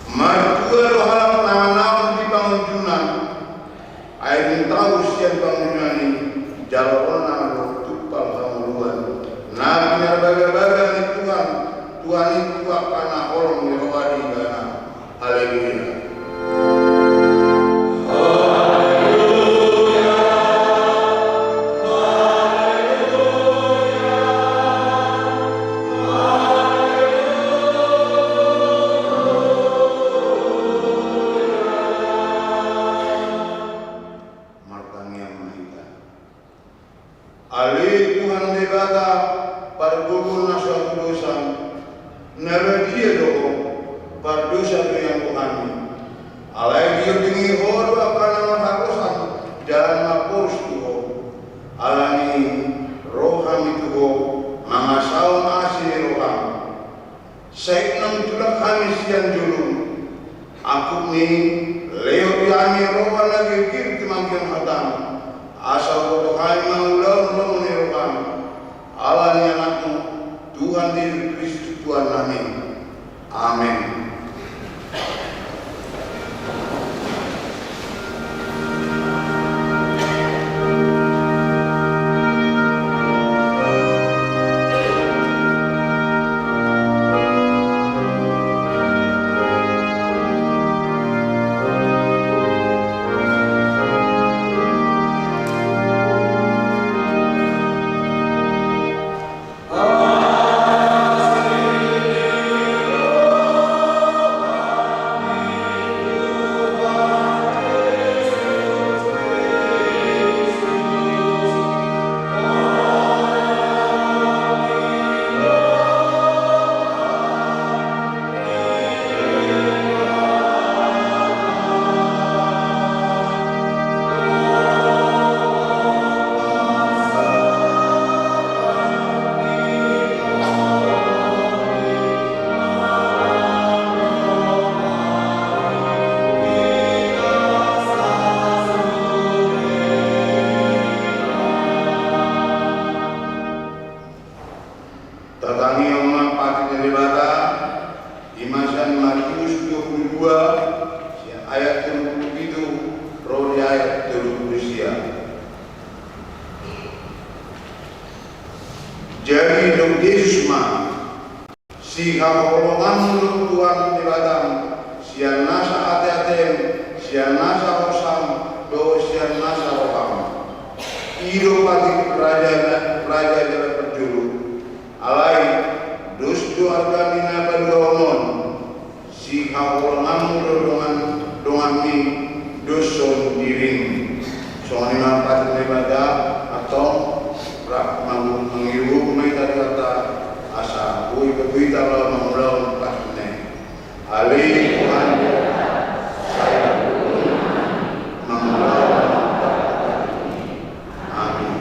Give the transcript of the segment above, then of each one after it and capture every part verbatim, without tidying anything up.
Martua do halak na manaon di pangunjunan, ai dung tau sian pangunjunan i, jaloonna do tumpal hangoluan na pinarbagabaga ni Tuhan, Tuhan i tu angka na holong ni roha di ibana. Haleluya. Martangiang ma hita. Ale Tuhan Debata, pargogol na so hatudosan, na badia do Ho, pardosa do nian hami. Alai diobingi Ho do angka na marhadosan jala na porsuk tu Ho. Alani i ro hami tu Ho mangasahon asi ni roham. Sai unang tulak hami sian jolom. Angkup ni i, lehon di hami roha na girgir tumangihon hatam, asa huboto hami mangulahon lomo ni roham. Ala ni Anakmu, Tuhan Jesus Kristus Tuhannami. Amen. Tatangihon ma patik ni Debata, i ma sian Matius dua pulu dua, sian ayat tolu pulu pitu ro di ayat tolu pulu sia. Jadi didok Jesus ma, sihaholonganmu do Tuhan Debatam, sian nasa ateatem, sian nasa hosam, dohot sian nasa roham. I do patik raja, raja jala parjolo. Alai dos do arga ni na paduahon on. Sihaholonganmu do dongan, donganmi, doshon dirim. Songon i ma patik ni Debata. Antong rap mangihuthon ma hita di hata, asa boi pe hita laho mangulahon patikna i. Ale Tuhan, sai mangulahon patikmi. Amin.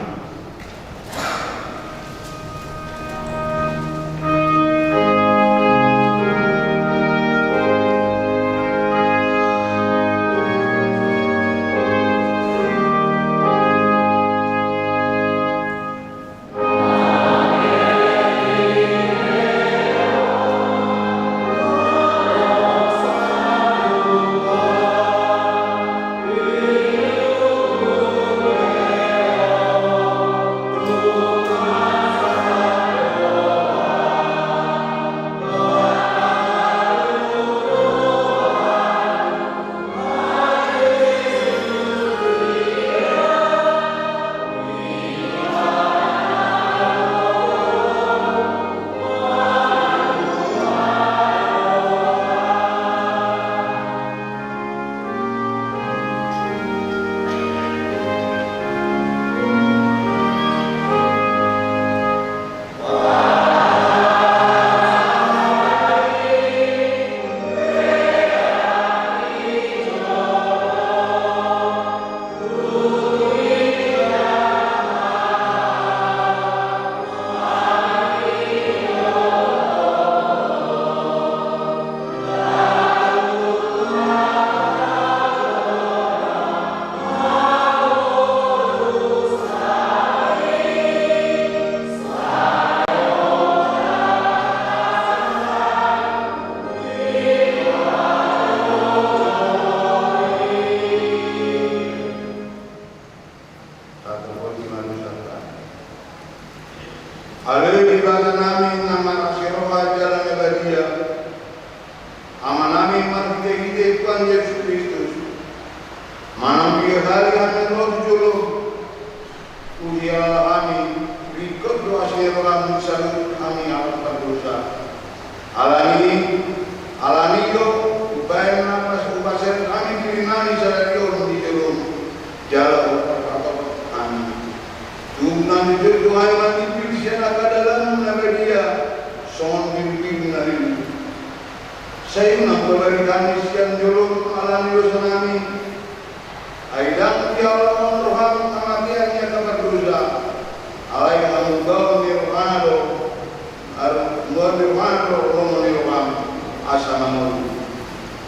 Alani do umbahen na pas hupasahat hami diri nami sadari on di jolom, jala huparhatop hami. Tung nami jotjot do hami mandimpil sian angka dalanmu na badia, songon pirupiru na lilu. Sai unang pabali hami sian jolom alani dosa nami. Ai ndang dihaholongi roham hamatean ni angka pardosa, alai hamubaon ni rohana do, hamubaon ni rohana do lomo ni roham asa mangolu.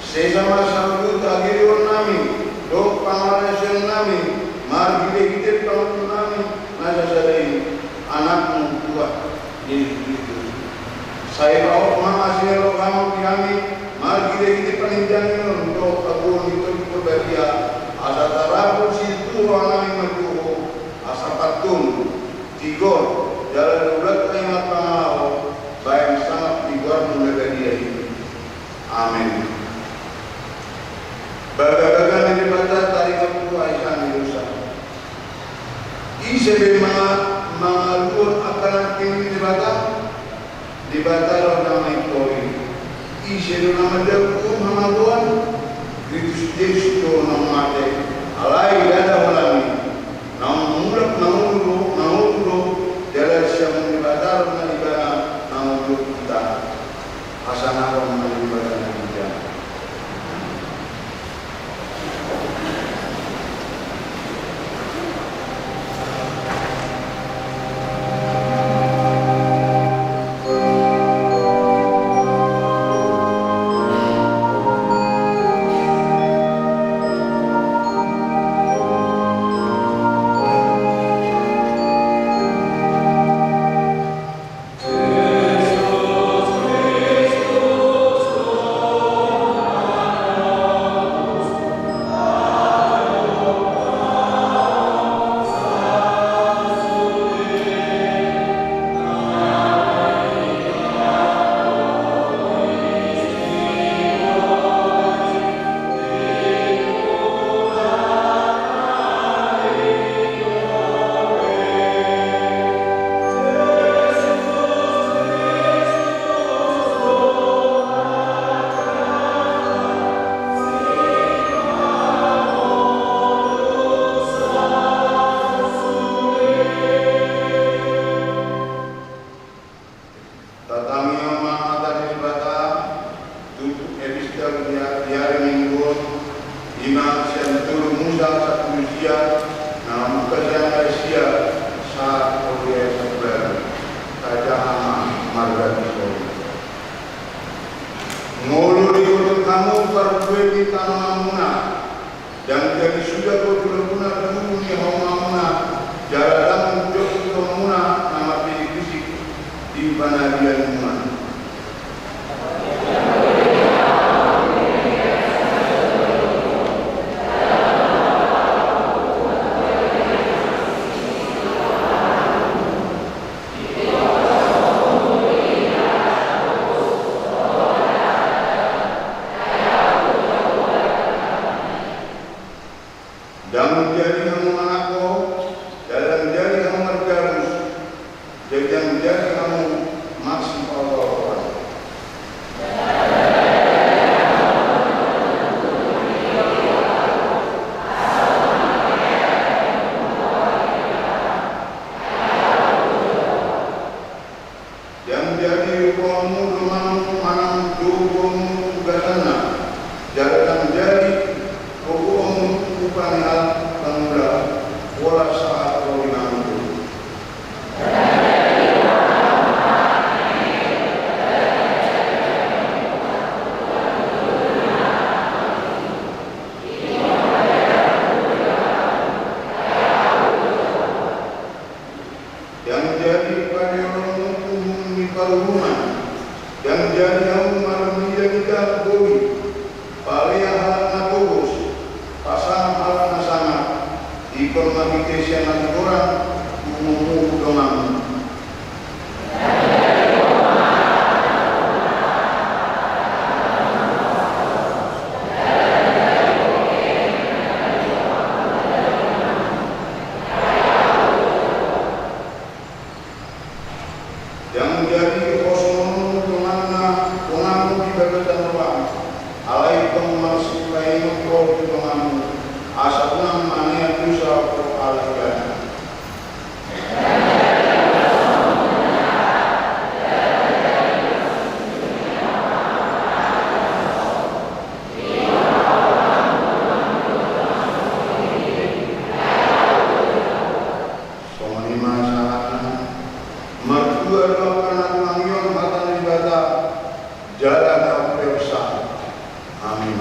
Sesa ma saluhut hagirion nami dohot pangalaosion nami marhitehite pangulun nami na sasada i, Anakmu tuak Jesus Kristus. Sai bahen ma asi ni roham di hami marhitehite panindangion dohot hagogoon ni Tondi Parbadia, asa tarapul situtu roha nami manjou Ho, asa pantun, tigor, jala daulat hami marpangalaho bahen sangap ni goarmu na badia i. Amen. Bagabaga ni Debata taringot tu hami dosa. Ise be manga-, mangaluhon angka na pinillit ni Debata? Debata do na mangingkori. Ise do na mandabu hamagoan? Kristus Jesus do na mate. Alai ndada holan i. Naung mulak mangolu do, mangolu do, jala siamun ni Debata do na ibana mangolu hita. Hasangapon ma di bagasan hita. Tatangihon ma hata ni Debata, turpuk epistel di, di ari Minggu on, ima sian Tolu Musa sampulu sia, na mamungka sian ayat sia sahat tu ayat sampulu ualu. Tajaha ma marga Israel. Molo diboto hamu parbue ni tanoanmuna, ndang jadi suda do tulanmuna duru ni haumamuna, jala ndang jotjot haumuna na marpisikpisik di panarianmuna. Alai tong ma sipainon ho tu donganmu, asa unang manean dosa ho ala ni Ibana. Songon i ma sahatna. Martua do angka na tuangihon hata ni Debata jala na umpeopsa. Amin.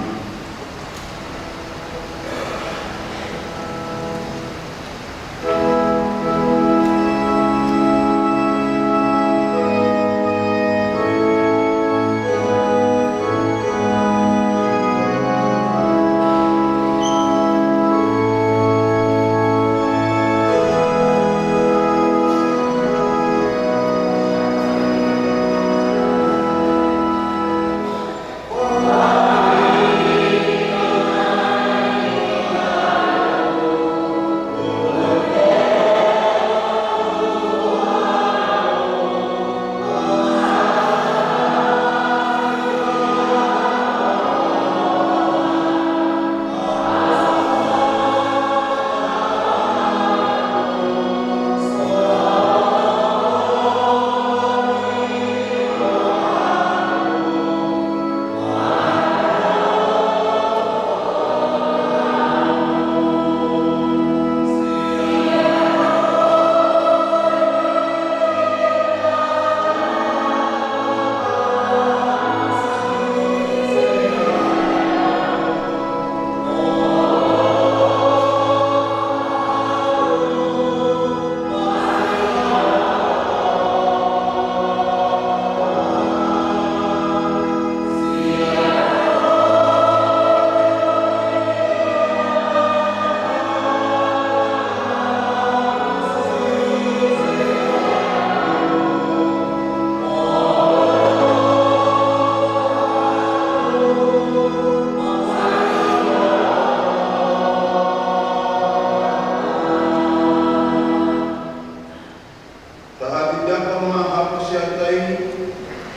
Tahatindangkon ma haporseaonta i,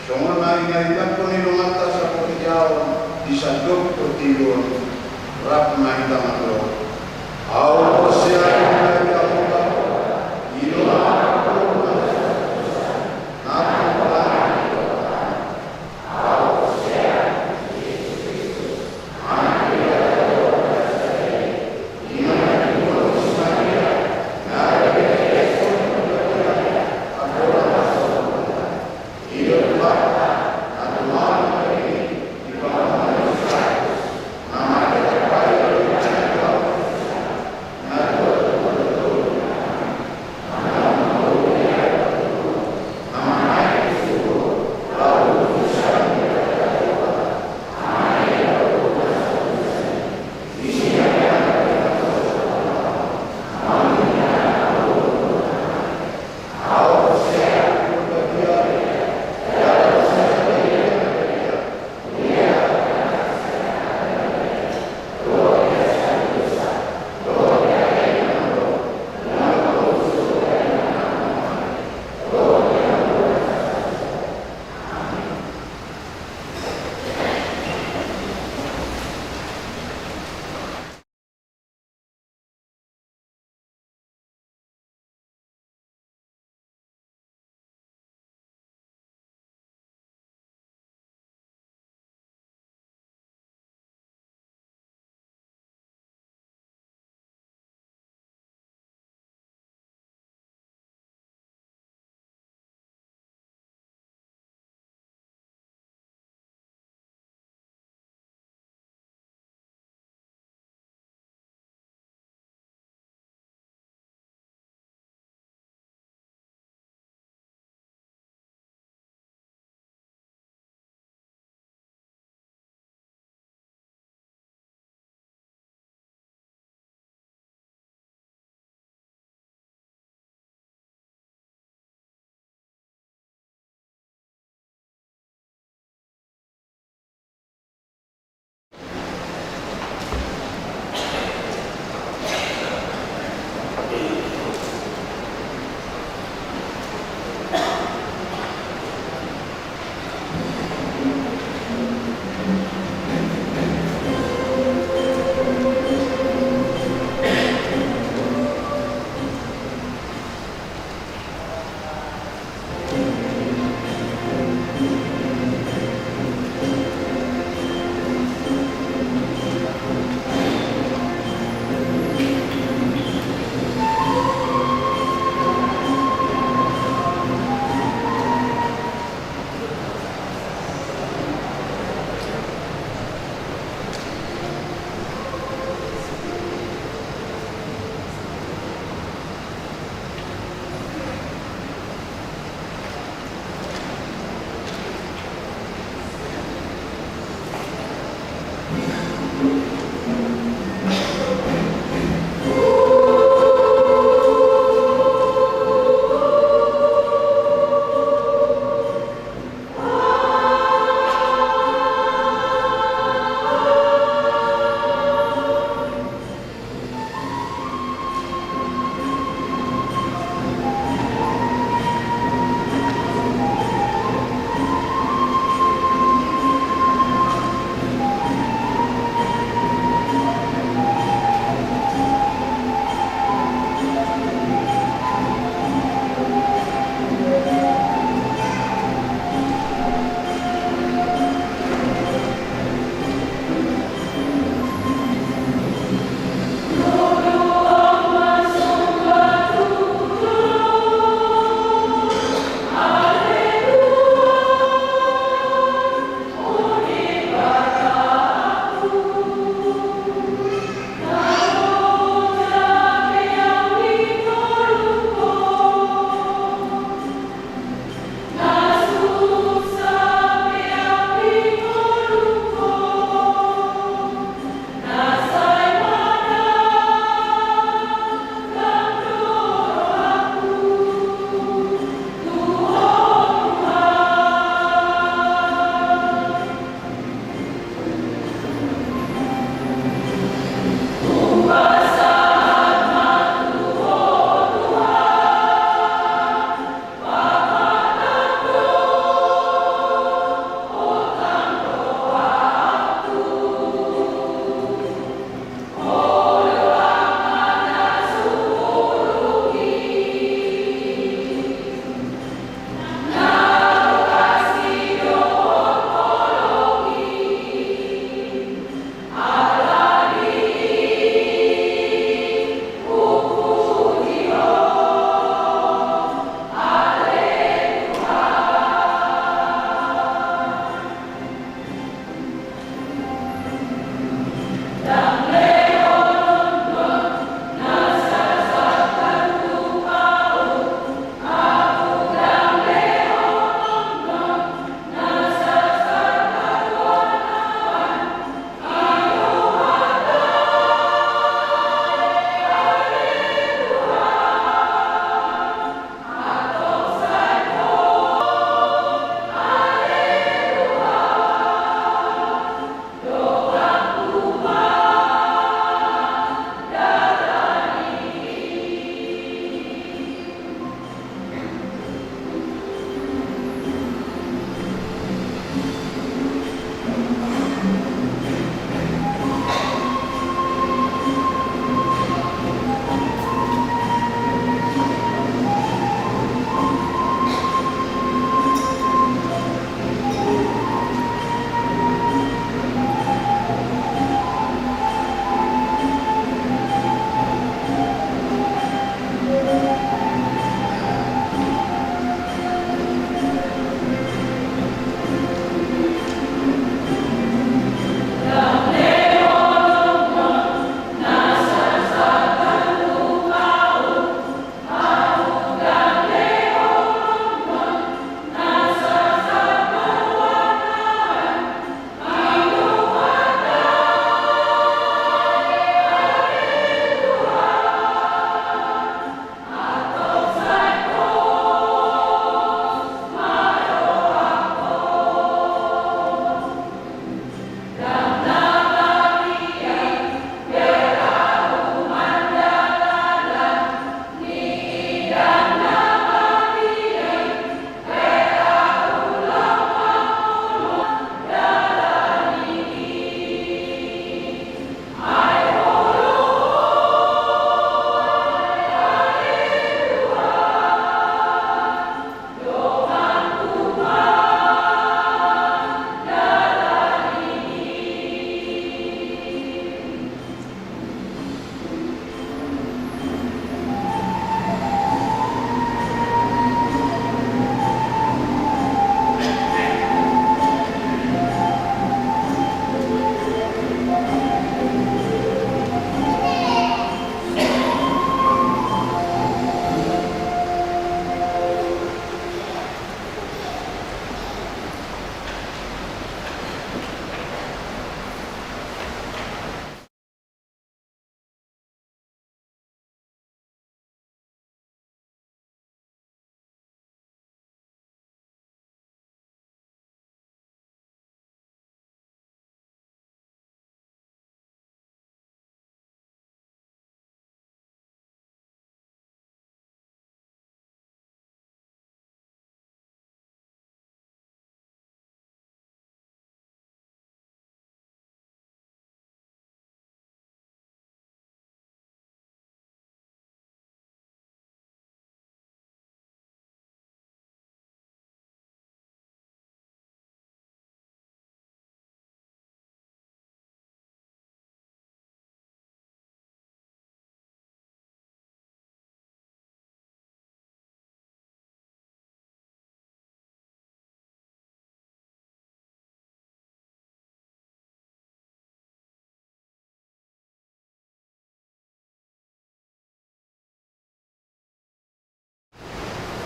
songon na hinatindangkon ni donganta saportibi on di sandok portibi on, rap ma hita mandok. Au porsea di Debata, di Debata, na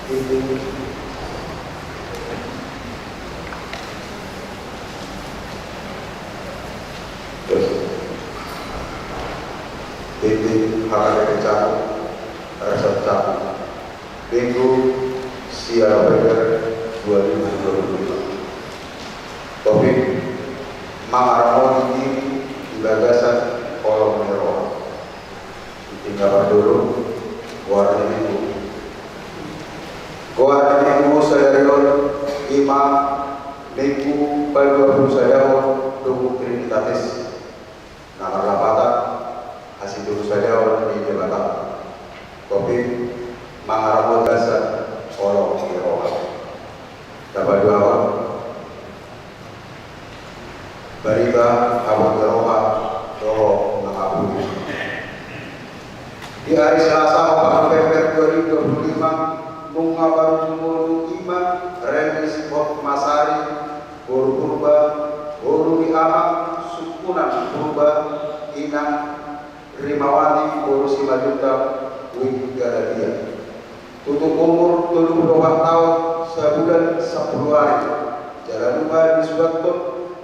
Dinding H K B P Cakung, Resort Cakung, Minggu, sia November dua ribu dua puluh lima. Topik: mangaramoti diri di bagasan holong ni roha. Tinggal dulu, goar ni Minggu. Goar ni Minggu sadari on ima Minggu paduapulusadahon Dohot Trinitatis, na marlapatan hasitolusadahon ni Debata. Topik: mangaramoti bagasan holong ni roha. Tapaduahon barita habot ni roha dohot mangapuli. Di ari Selasa opat November dua ribu dua puluh lima, nunga marujung ngolu ima Relis Hotmasari, boru Purba, boru ni amang sungkunan Purba, inang Rimawati boru Simanjuntak, Wik Galatia. Tutup umur tolu pulu opat taon, sabulan sampulu ari. Jala nunga disuanhon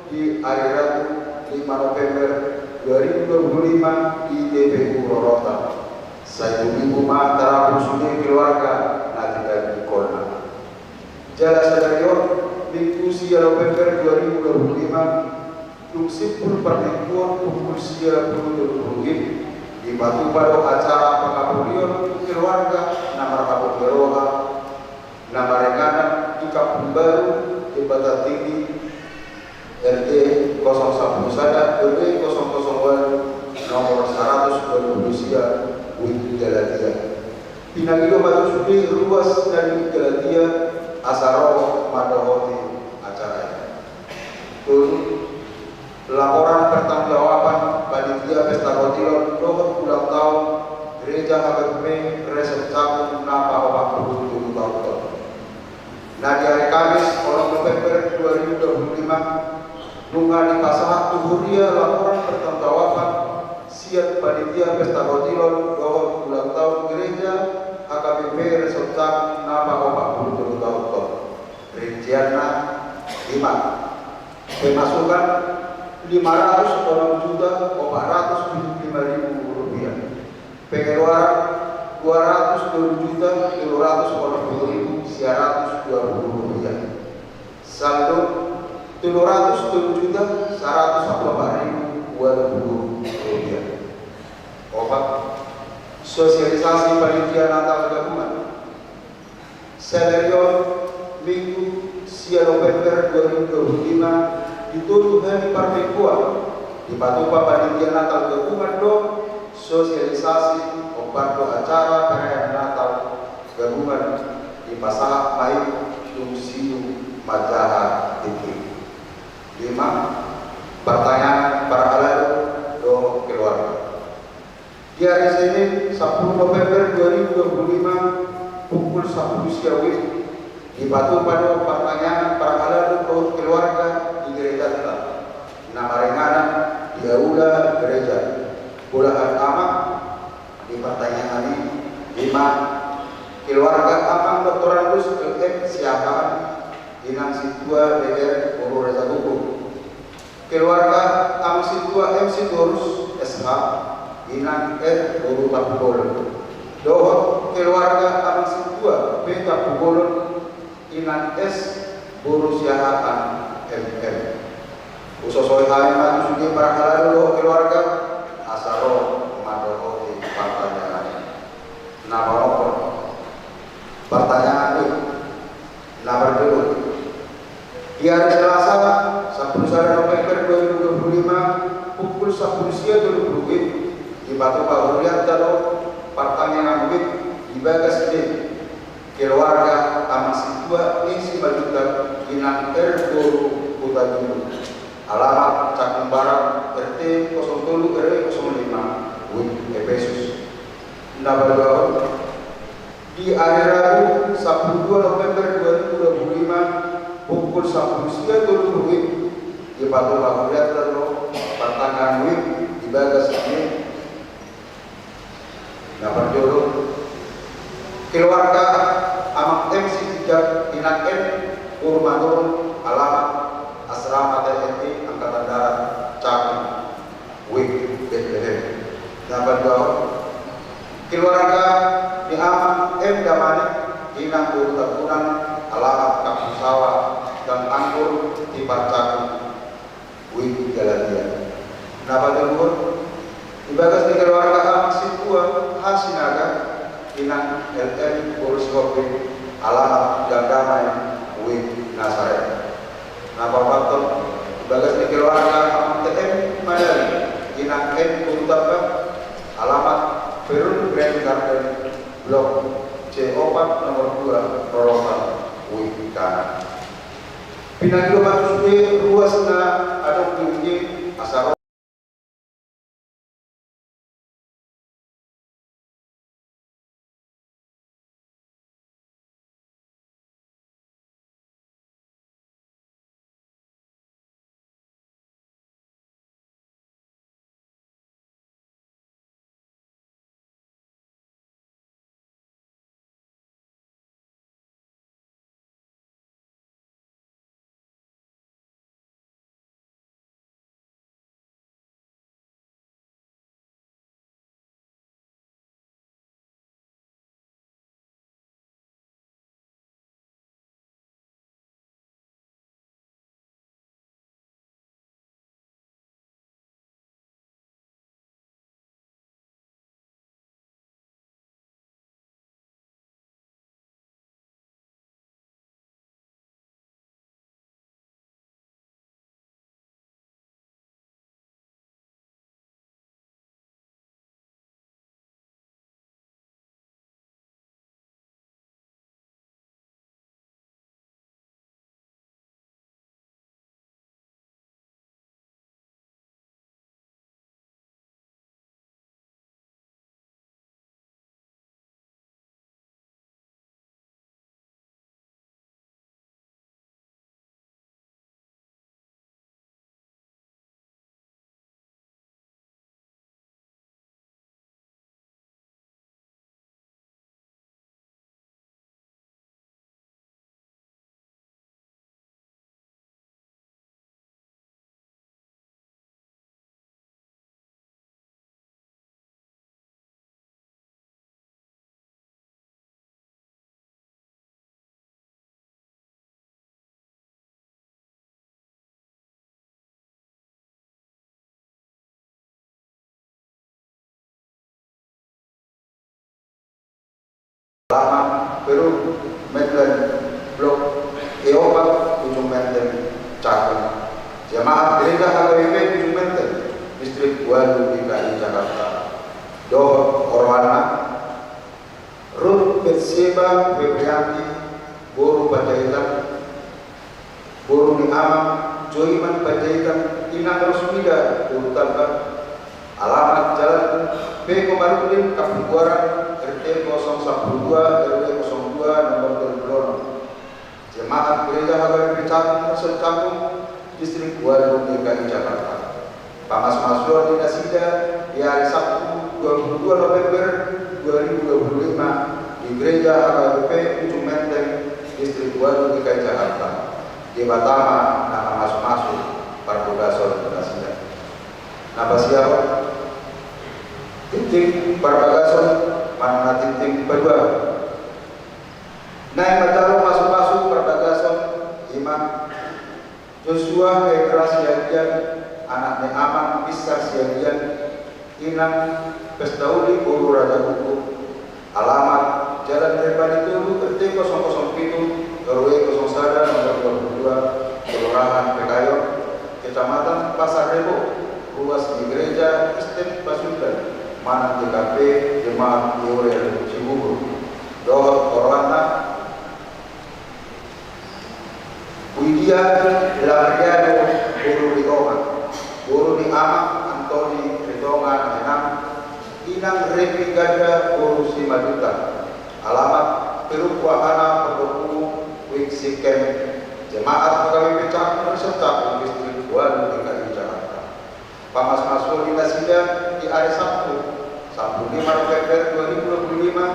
di ari Rabu lima November dua ribu dua puluh lima di T P U Rorotan. Sai tumimbo ma tarapul sude keluarga na tinggal di konna. Jala sadari on, Minggu sia November dua ribu dua puluh lima, dung simpul parmingguon pukul sia pulu tolu pulu WIB, dipatupa do acara pangapulion tu keluarga na marhabot ni roha, na maringanan di Kampung Baru, Jembatan Tinggi, R T kosong sampulu sada, R W kosong kosong walu, nomor saratus dua pulu sia, Wik Galatia. Pinangido ma tu sude ruas na di Wik Galatia, asa ro mandohoti acara i. Tolu, laporan pertanggungjawaban panitia pesta hotilon dohot ulang taon Gereja H K B P Resort Cakung na paopat pulu tolu taon on. Na di ari Kamis onom November dua ribu dua puluh lima, nunga dipasahat tu huria laporan pertanggungjawaban sian panitia pesta hotilon dohot ulang taon Gereja H K B P Resort Cakung na paopat pulu tolu taon on. Rincianna ima: pemasukan lima ratus onom juta opat ratus tujuh pulu lima ribu rupiah. Pengeluaran dua ratus tolu juta tolu ratus onom pulu ribu sia ratus dua pulu rupiah. Saldo tolu ratus tolu juta saratus opat pulu opat ribu walu pulu rupiah. Opat, sosialisasi panitia Natal gabungan. Sadari on, Minggu, sia November dua ribu dua puluh lima, di tolu hali parmingguan, dipatupa panitia Natal gabungan do sosialisasi, ombar do acara perayaan Natal gabungan, dipasahat ma i dung sium manjaha tingki. Lima, partangiangan parhalado dohot keluarga. Di ari Senin, sampulu November dua ribu dua puluh lima, pukul sampulu sia WIB, dipatupa do partangiangan parhalado dohot keluarga di gerejanta na maringanan di aula gereja. Bolahan amang di partangiangan i ima keluarga amang Doktorandus L M Siahaan, inang sintua D R boru Raja Gogong. Keluarga amang sintua M Sitorus S H, inang R boru Tampubolon. Dohot keluarga amang sintua P Tampubolon, inang S boru Siahaan M M. Husosoi hami ma tu sude parhalado dohot keluarga, asa ro mandohoti partangiangan i. Na paonomhon, partangiangan i. Na parjolo, di ari Selasa, sampulu sada November dua ribu dua puluh lima, pukul sampulu sia tolu pulu WIB, dipatupa hurianta do partangiangan WIB di bagas ni keluarga amang sintua E Simanjuntak, inang R boru Hutajulu. Alamat Cakung Barat, R T kosong tolu R W kosong lima, WIB Epesus. Na paduahon, di ari Rabu, sampulu dua November dua ribu dua puluh lima, pukul sampulu sia tolu pulu WIB, dipatupa hurianta do partangiangan WIB di bagas ni. Na parjolo, keluarga amang Gubernur Manurung, alamat Asrama T N I Angkatan Darat, Cakung, Wijk Betlehem. Na paduahon, keluarga ni Amang M Damanik, Inang boru Tambunan, alamat Kampung Sawah, Gang Anggur, Tipat, Cakung, Wijk Galatia. Na patoluhon, di bagas ni keluarga Amang Situa, H Sinaga, Inang L M boru Sihombing, alamat Gang Damai, Wijk Nazaret. Na paopathon, di bagas ni keluarga Amang T M Madali, Inang N boru Tamba, alamat Perum Grand Garden, Blok C opat nomor dua, Rorotan, Wijk Kana. Pinangido ma tu sude ruas na adong di ujung i, asa ro Alamat Perum Mainland, Blok E opat, Ujung Menteng, Cakung. Jemaat Gereja H K B P Ujung Menteng, Distrik ualu, D K I Jakarta. Dohot oroanna, Ruth Betseba Febrianti, boru Panjaitan, boru ni Amang Joiman Panjaitan, Inang Rosmida boru Tamba, alamat Jalan P Komarudin, Kampung Buaran, R T kosong sampulu dua, R W kosong dua, nomor tolu pulu onom. Jemaat Gereja H K B P Cakung, Resort Cakung, Distrik ualu, D K I Jakarta. Pamasumasuon ni nasida di ari Sabtu dua puluh dua November dua ribu dua puluh lima di Gereja H K B P Ujung Menteng, Distrik ualu, D K I Jakarta. Debata ma na mamasumasu parbagason nasida. Na pasiahon tintin parbagason manang na tintin paduahon. Naeng manjalo masumasu parbagason i ma Joshua Hendra Siagian, anak ni Amang Binsar Siagian, Inang Pestauli boru Raja Buku, alamat Jalan Rembani tolu, R T kosong kosong pitu, R W kosong sada, nomor dua puluh dua, Kelurahan Pekayon, Kecamatan Pasar Rebo, ruas ni Gereja Kristen Pasundan, manang G K P Jemaat Eure Cibubur. Dohot oroanna, Widia Lamriado boru Ritonga, boru ni Amang Antoni Ritonga, Inang, Inang Repi Ganda boru Simanjuntak, alamat Perum Wahana, Pondok Ungu, Wijk Siken, Jemaat H K B P Cakung, Resort Cakung, Distrik ualu, D K I Jakarta. Pamasumasuon ni nasida di ari Sabtu sampulu lima November dua ribu dua puluh lima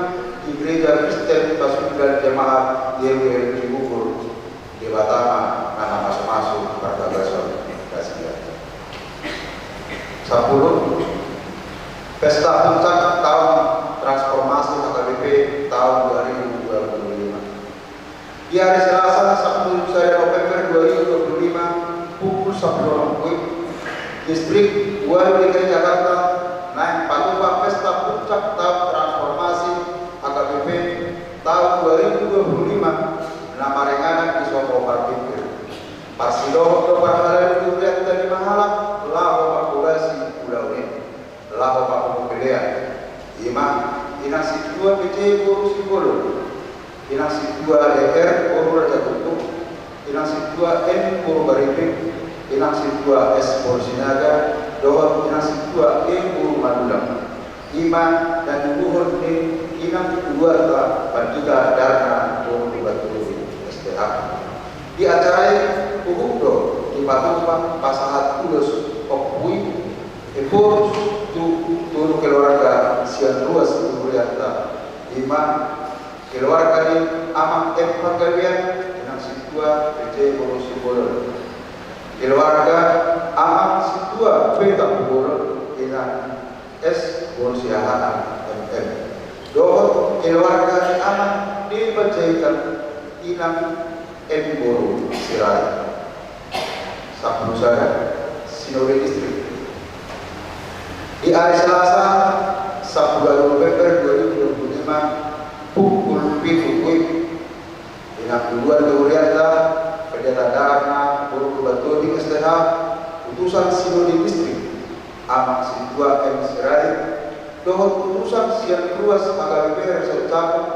di Gereja Kristen Pasundan Jemaat Eure Cibubur, D Debata ma na mamasumasu parbagason nasida. Sampulu. Pesta puncak taon transformasi H K B P taon dua ribu dua puluh lima. Di hari Selasa, sampulu sada November dua ribu dua puluh lima, pukul sampulu onom WIB, Distrik Walu D K I Jakarta naeng patupa pesta puncak taon transformasi H K B P taon dua ribu dua puluh lima na maringanan di Sopo Parpingkir. Parsidohot do parhalado di hurianta lima halak laho mangkobasi ulaon i, laho papungu pelean. I ma, Inang Sintua P C boru Simbolon, Inang Sintua D R boru Raja Gukguk, Inang Sintua M boru Baripik, Inang Sintua S boru Sinaga, dohot Inang Sintua E boru Madulang. I ma na niluluhon ni inang keluarga Pandita Darna boru Lubaturi S T H. Di acara i huhut do dipatupa pasahat ulos ompu i, ephorus tu tolu keluarga sian ruas hurianta, i ma keluarga ni Amang M Panggabean, Inang Sintua P C boru Simbolon, keluarga Amang Sintua P Tampubolon, Inang S boru Siahaan M M, dohot keluarga ni Amang D Panjaitan, Inang N boru Sirait. Sampulu sada, Sinode Distrik. Di hari Selasa, sampulu ualu November dua ribu dua puluh lima, pukul pitu WIB, di nangkuluan ni hurianta, Pendeta Darna boru Lubaturi S T H, utusan Sinode Distrik, Amang Sintua M Sirait, dohot utusan sian ruas H K B P Resort Cakung,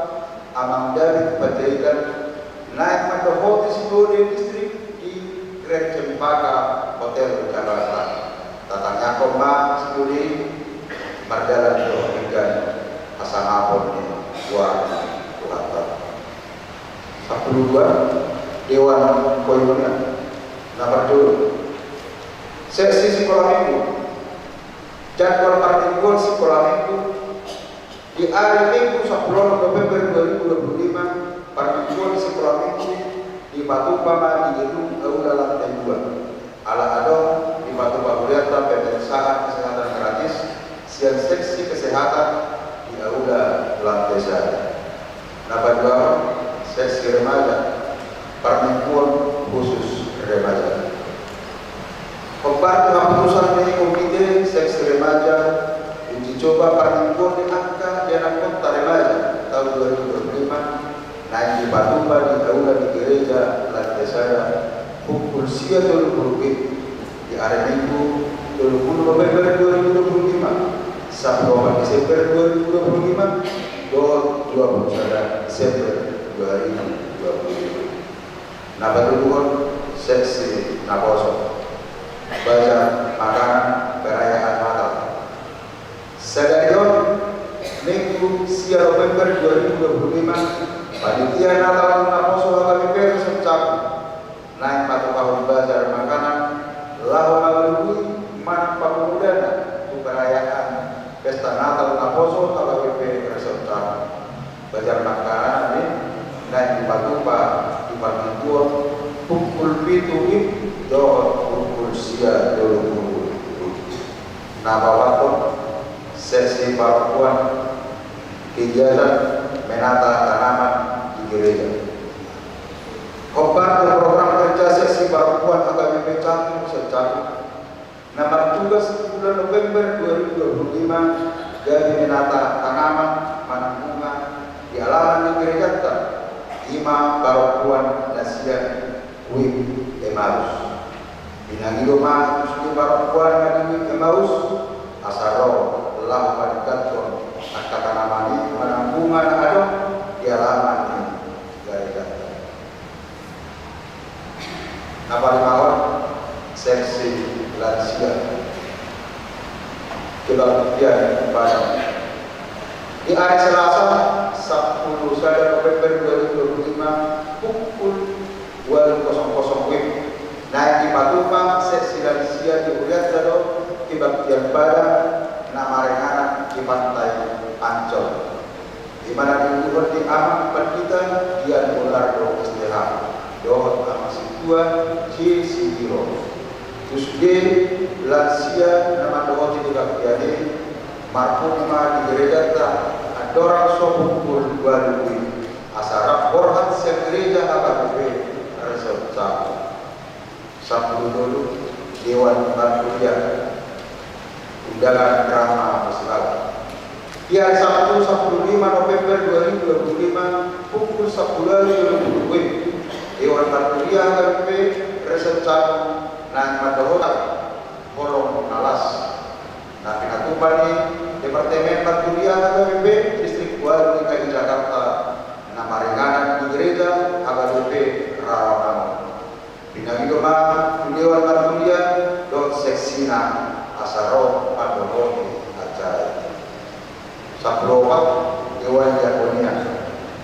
Amang David Panjaitan, naeng mandohoti Sinode Distrik di Grand Cempaka Hotel Jakarta. Tatangiangkon ma sinode i, mardalan do denggan hasangapon ni goar ni Tuhanta. Sampulu dua, Dewan Koinonia. Na parjolo, seksi sikola minggu. Jadwal parmingguon sikola minggu. Di ari Minggu sampulu onom November dua ribu dua puluh lima, parmingguon sikola minggu dipatupa ma di gedung aula lantai dua. Ala adong dipatupa hurianta pemeriksaan kesehatan gratis sian seksi kesehatan di aula lantai sada. Na paduahon, seksi remaja, parmingguon khusus remaja. Hombar tu haputusan ni komite seksi remaja, uji coba parmingguon ni angka ianakhonta remaja taon dua ribu dua puluh lima naeng dipatupa di aula ni gereja lantai sada, pukul sia tolu pulu WIB, di ari Minggu tolu pulu November dua ribu dua puluh lima, sampulu opat Desember dua ribu dua puluh lima, dohot dua pulu sada Desember dua ribu dua puluh lima. Na patoluhon, seksi naposo. Bazar makanan perayaan Natal. Sadari on, Minggu sia November dua ribu dua puluh lima, panitia Natal naposo H K B P Resort Cakung naeng patupahon bazar makanan laho mangalului manang papungu dana tu perayaan pesta Natal naposo H K B P Resort Cakung. Bazar makanan i naeng dipatupa di parmingguon pukul pitu WIB dohot pukul sia tolu pulu WIB. Na paopathon, seksi parompuan, kegiatan menata tanaman di gereja. Hombar tu program kerja seksi parompuan H K B P Cakung, se-Cakung, na martugas di bulan November dua ribu dua puluh lima, gabe menata tanaman manang bunga di alaman ni gerejanta, i ma parompuan na sian WIB Emmaus. Binangi do ma tu sude parompuan na di WIB Emmaus, asa ro laho maningkathon angka tanaman i manang bunga na adong di alaman ni gerejanta. Na palimahon, seksi lansia. Kebaktian Padang. Di ari Selasa, sampulu sada November dua ribu dua puluh lima, pukul ualu kosong kosong WIB, naeng dipatupa seksi lansia di hurianta do kebaktian Padang na maringanan di Pantai Ancol. Di mana diluluhon ni Amang Pandita Dian Leonardo S T H, dohot Amang Sude lansia na mandohoti di bagian i, marpungu ma di gerejanta andorang so pukul ualu i, asa rap borhat sian gereja hababe pe resencang. Sampulu tolu, Dewan Marturia, undangan drama musikal. Di hari Sabtu, sampulu lima November dua ribu dua puluh lima, pukul sampulu ualu dua puluh W, Dewan Marturia hababe pe resencang naeng mandohot holong na las na pinatupa ni Departemen Marturia hababe pe Distrik ualu D K I Jakarta, na maringanan di gereja hababe pe Rawamangun. Pinangido ma tu Dewan Marturia dohot seksina asa ro mandohoti acara i. Sampulu opat, Dewan Diakonia,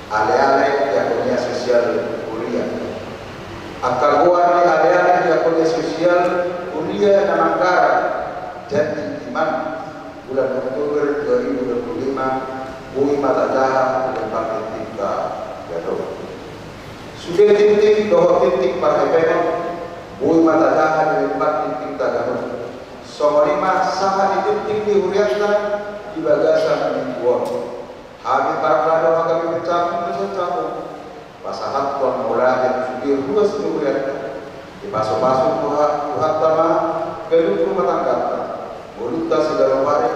aleale Diakonia Sosial Huria. Angka goar ni aleale Diakonia Sosial Huria na manggarar Janji Iman, bulan Oktober dua ribu dua puluh lima, boi ma tajaha di Lempartinting Tagado. Sude tingting dohot tingting parhepengon, boi ma tajaha di Lempartinting Tagado. Songon i ma sahat ni tingting ni hurianta di bagasan minggu on. Hami parhalado H K B P Cakung, Desa Cakung, pasahathon mauliate tu sude ruas ni hurianta. Dipasupasu Tuha-, Tuhanta ma ganup rumah tangganta, ngolunta siganup ari,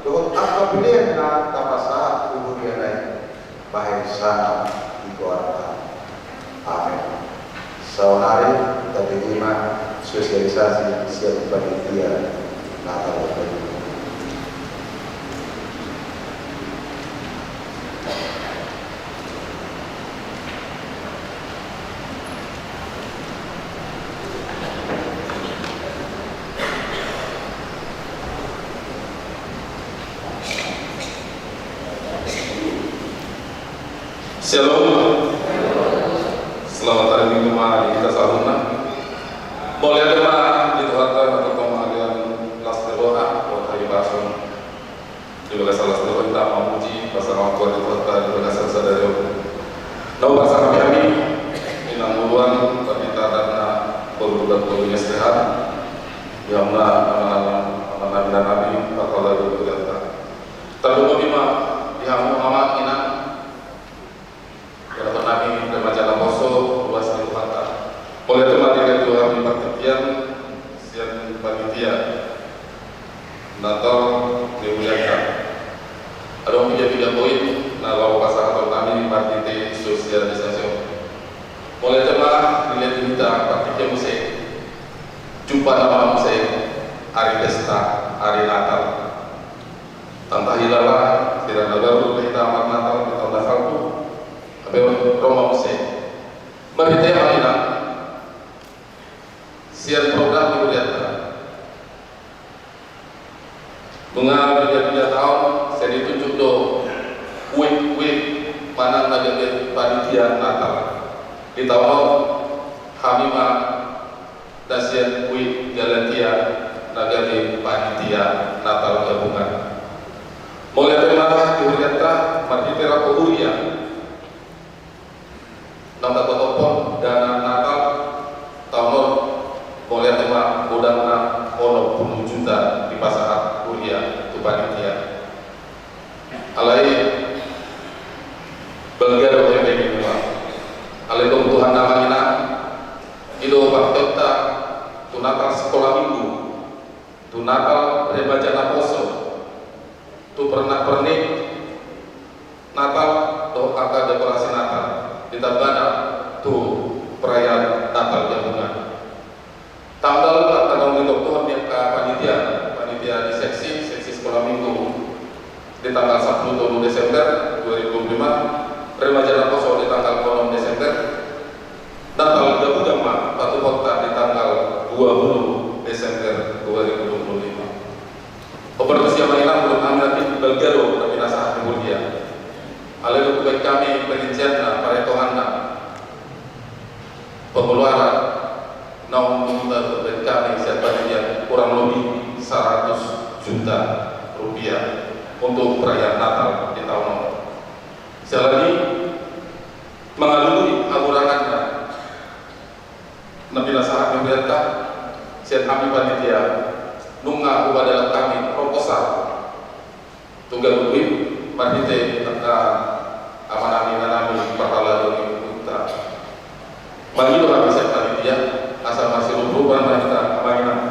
dohot angka pelean na tapasahat tu huriana i, bahen sangap di goarna. Amen. Saonari tabege ma sosialisasi sian panitia Natal. Shalom. Selamat hari Minggu ma di hita saluhutna. Mauliate ma di Tuhanta na tongtong marhite las ni roha dohot hahipason. Di bagasan las ni roha hita mamuji, pasahat ma di Tuhanta di bagasan sadari on. Na hupasahat hami, inang uluan, tapi tadan na baru budak baru sehat. Di hamuna, anak-anak, anak-anak, anak-anak, anak-anak, Tarlumobi ma di hamu amang inang, dohot hami remaja naposo, ruas ni Tuhanta. Mauliate ma di hami partingkian sian panitia Natal di hurianta. Adong piga-piga poin na laho pasahaton hami marhite sosialisasi on. Mauliate ma di hita partingkian muse. Jumpa nama muse ari pesta, ari Natal. Tanpa hilala, sira na baru hita marnatal di taon na salpu, hape ro ma muse. Marhite ma hita sian program di hurianta. Nunga piga-piga taon, sai ditunjuk do uik-uik manang na gabe panitia Natal. Di taon on, hami ma na sian uik Galatia na gabe panitia Natal gabungan. Mauliate ma di hurianta marhite rap huria. Nang tatopothon dana Natal taon on, mauliate ma godangna onom pulu juta dipasahat huria tu panitia. Alai balga do hepeng i memang. Alai kebutuhan nama ina i do pangkeonta tu Natal sikola minggu, tu Natal remaja naposo, tu pernak-pernik Natal dohot angka dekorasi Natal, ditambana tu perayaan Natal gabungan. Tanggal angka naung ditokhon ni angka panitia, panitia di seksi, seksi sikola minggu di tanggal sampulu tolu Desember dua ribu dua puluh lima, remaja naposo di tanggal onom Desember, Natal gabungan ma patupaonta di tanggal dua pulu Desember dua ribu dua puluh lima. Hombar tusi ma inang, menurut hami na pinasahat ni huria. Alai dung hubaen hami perincianna, paretonganna, pengeluaran naung diminta tu hami sian panitia kurang lebih seratus juta rupiah untuk perayaan Natal di taon on. Siala ni i, mangalului hahuranganna na pinasahat ni hurianta, si Sian hami panitia, nunga hupadalan hami proposal tu ganup i marhite angka amanami, inanami, parhalado ni huta. Mangido hami sian panitia asa marsirup-rupan ma hita, amang inang,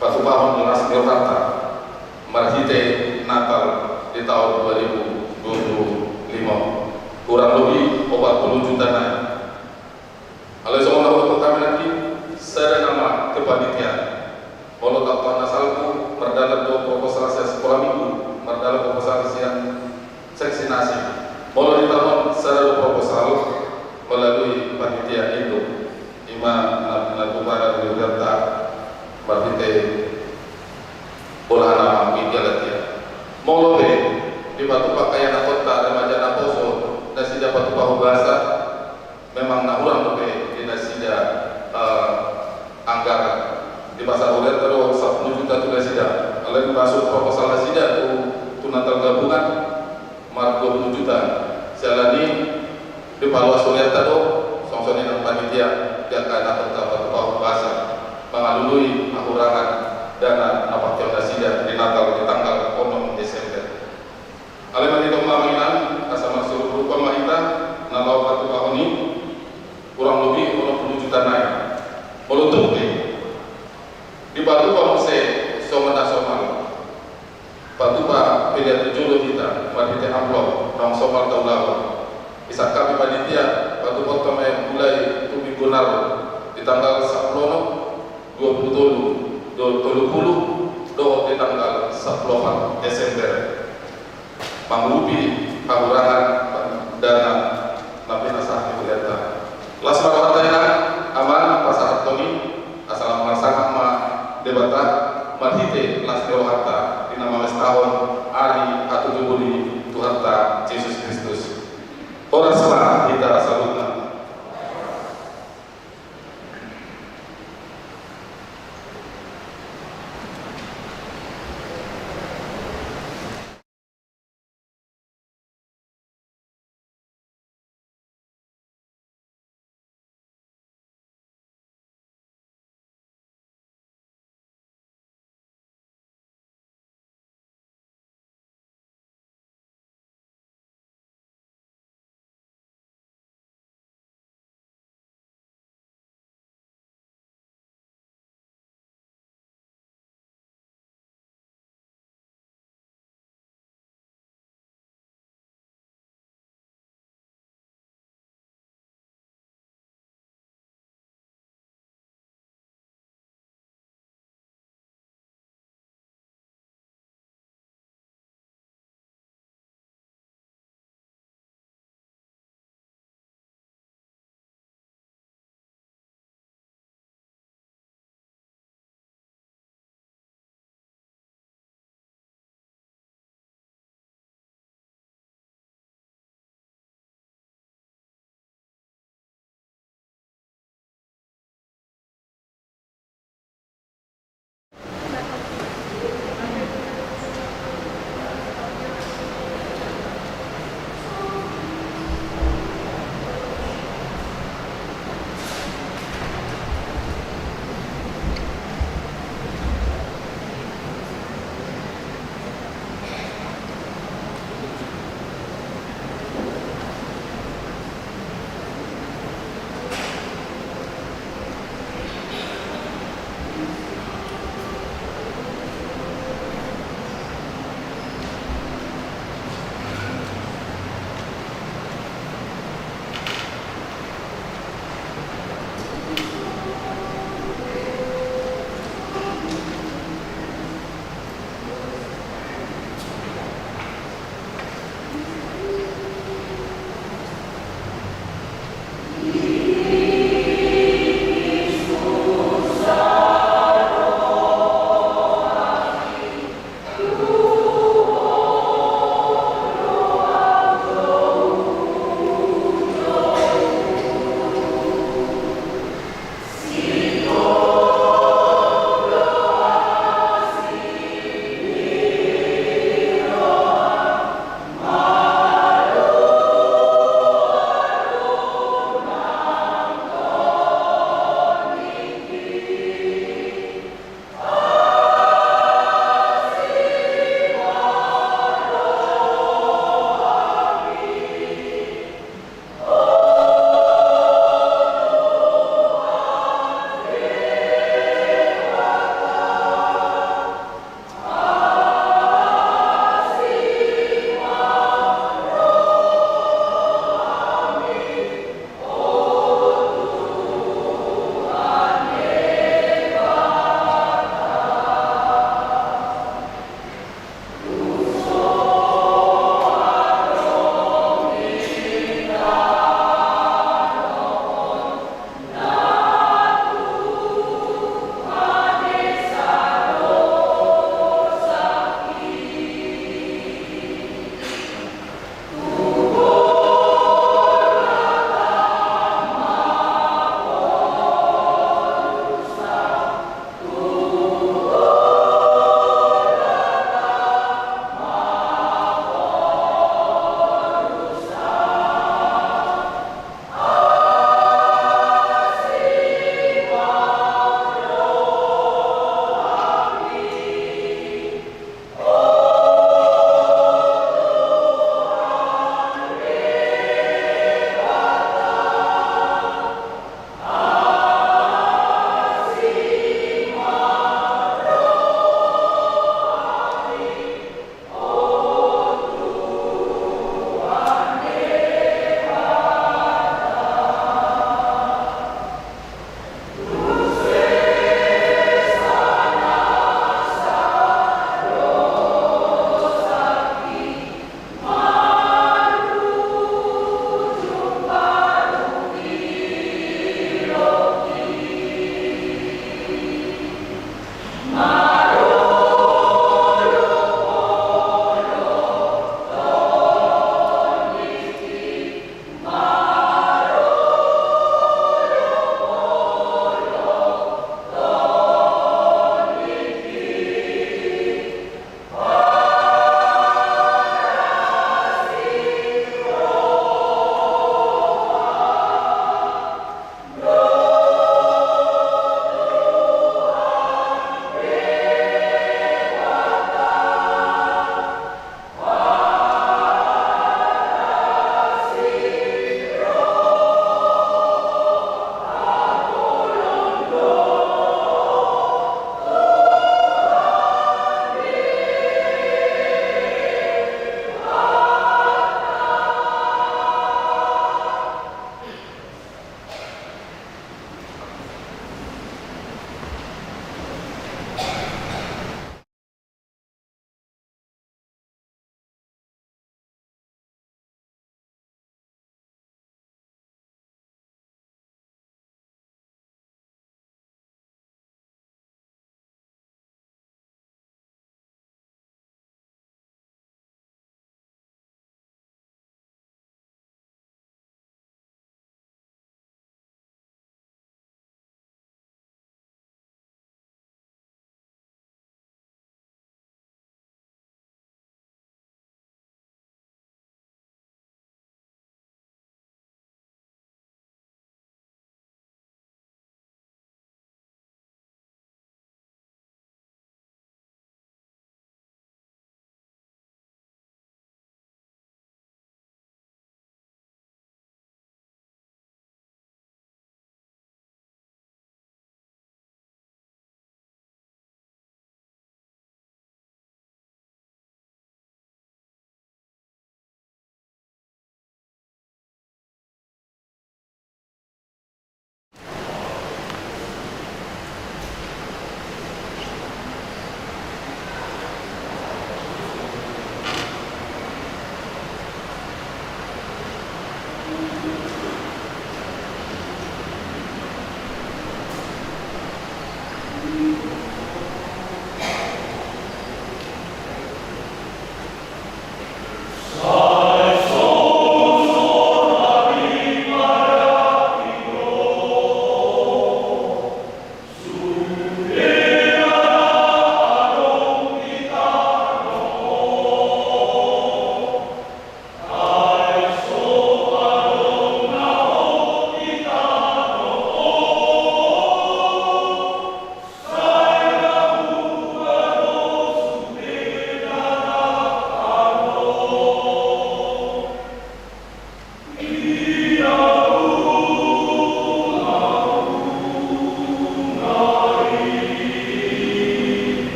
patupahon las ni rohanta marhite Natal di taon dua ribu dua puluh lima. Kurang lobi opat pulu juta nai. Alai songon na huboto hami nangkin, sada nama kepanitiaan. Molo taon na salpu mardalan do proposal sian sikola minggu, mardalan proposal sian seksi nasi. Molo di taon on sada do proposal melalui panitia induk. Ima na, na tupa na di hurianta marhite bola nama media latihan. Molo pe dipatupa angka ianakhonta remaja naposo nasida patupahon basa, memang na hurang dope di nasida, eh, anggaran. Dipasahat hurianta do sampulu juta tu nasida. Alai dimasuk proposal nasida tu, tu Natal Gabungan mar dua pulu juta. Siala ni dipaluas hurianta do, songon i nang panitia, di angka na hot patupahon basa, mangalului hahurangan dana na pakeon nasida di Natal di tanggal onom Desember. Alai mangido ma, amang inang, asa marsirup-rupan ma hita na laho patupahon i, kurang lobi onom pulu juta nai. Molo tung pe dipatupa muse songon na somal, patupa pelean tu jolo hita marhite amplop naung somal taulahon. Disangkapi panitia, patupahonta ma i mulai tu minggu na ro, di tanggal sampulu onom, dua pulu tolu, do tolu pulu, dohot di tanggal sampulu opat Desember. Mangurupi hahurangan dana na pinasahat ni hurianta. Las ma rohanta, inang, amang, pasahathon i, asa lam marsangap ma Debata marhite las ni rohanta di na mamestahon ari hatutubu ni Tuhanta Jesus Kristus. Horas ma hita saluhutna.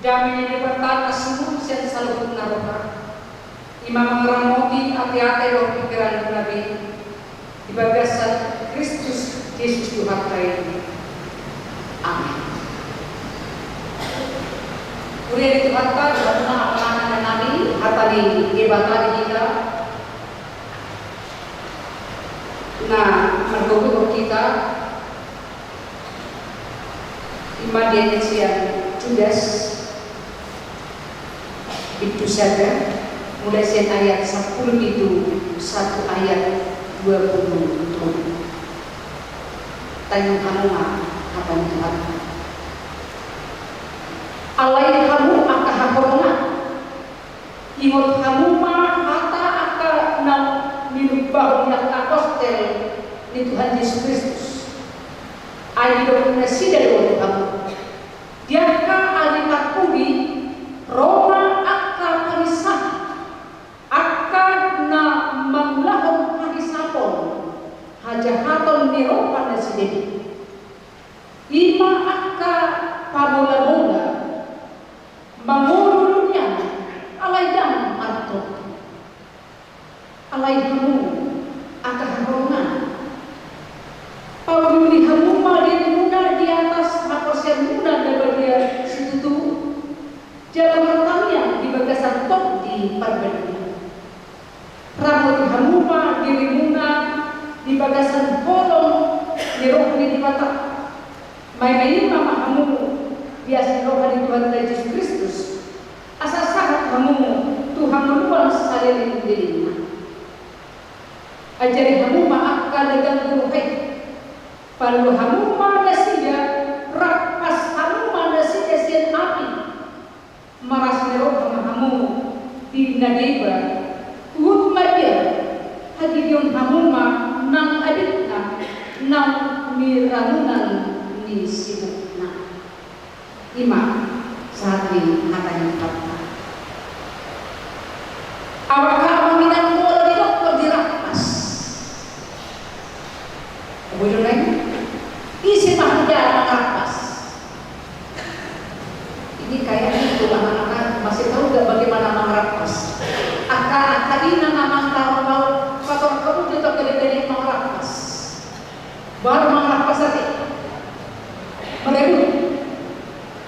Dame ni Debata na sumurung sian saluhut na roha, i ma mangaramoti ateate dohot pingkiranmuna be di bagasan Kristus Jesus Tuhanta i. Jadi Tuhanta, Tuhanta, Amanta nami, hata ni Debata di hita na margogo hita, ima di ayat sian Judas, bindu sada, mulai sian ayat sampulu pitu sahat tu ayat dua pulu tolu. Taringot hamu ma hata ni Tuhanta. Alai hamu angka haholongan, ingot hamu ma hata angka na ninumbahon ni angka apostel ni Tuhan Jesus Kristus. Ai didok nasida do tu hamu: Di angka ari parpudi ro ma angka pangisahon, angka na mangulahon hahisapon hajahaton ni roha nasida i. Ima angka pamola-mola, mangolu do nian, alai ndang martondi. Alai hamu angka haholongan, pauli hamu ma dirimuna di atas haporseaonmuna na badia situtu, jala martangiang di bagasan Tondi Parbadia. Ramoti hamu ma dirimuna di bagasan holong ni roha ni Debata. Maima-ima ma hamu di asi ni roha ni Tuhanta Jesus Kristus, asa sahat hamu tu hangoluan saleleng-lelengna. Ajari hamu ma angka na ganggu roha i. Palua hamu ma nasida, rampas hamu ma nasida sian api. Maras ni roha ma hamu di na deba, huhut ma dia, hagigion hamu ma nang abitna, nang ni ramunan ni sibukna. Ima sahat ni hata ni Tuhanta. Amang inang, molo didokkon dirampas, boi do na i? Ise ma huda mangarampas? Ini kayaknya itu anak-anak masih tahu nggak bagaimana mangarampas. Angka, angka inang, amang, tahu mau kotor kamu juga gede-gede mangarampas. Baru mangarampas tadi. Merebut.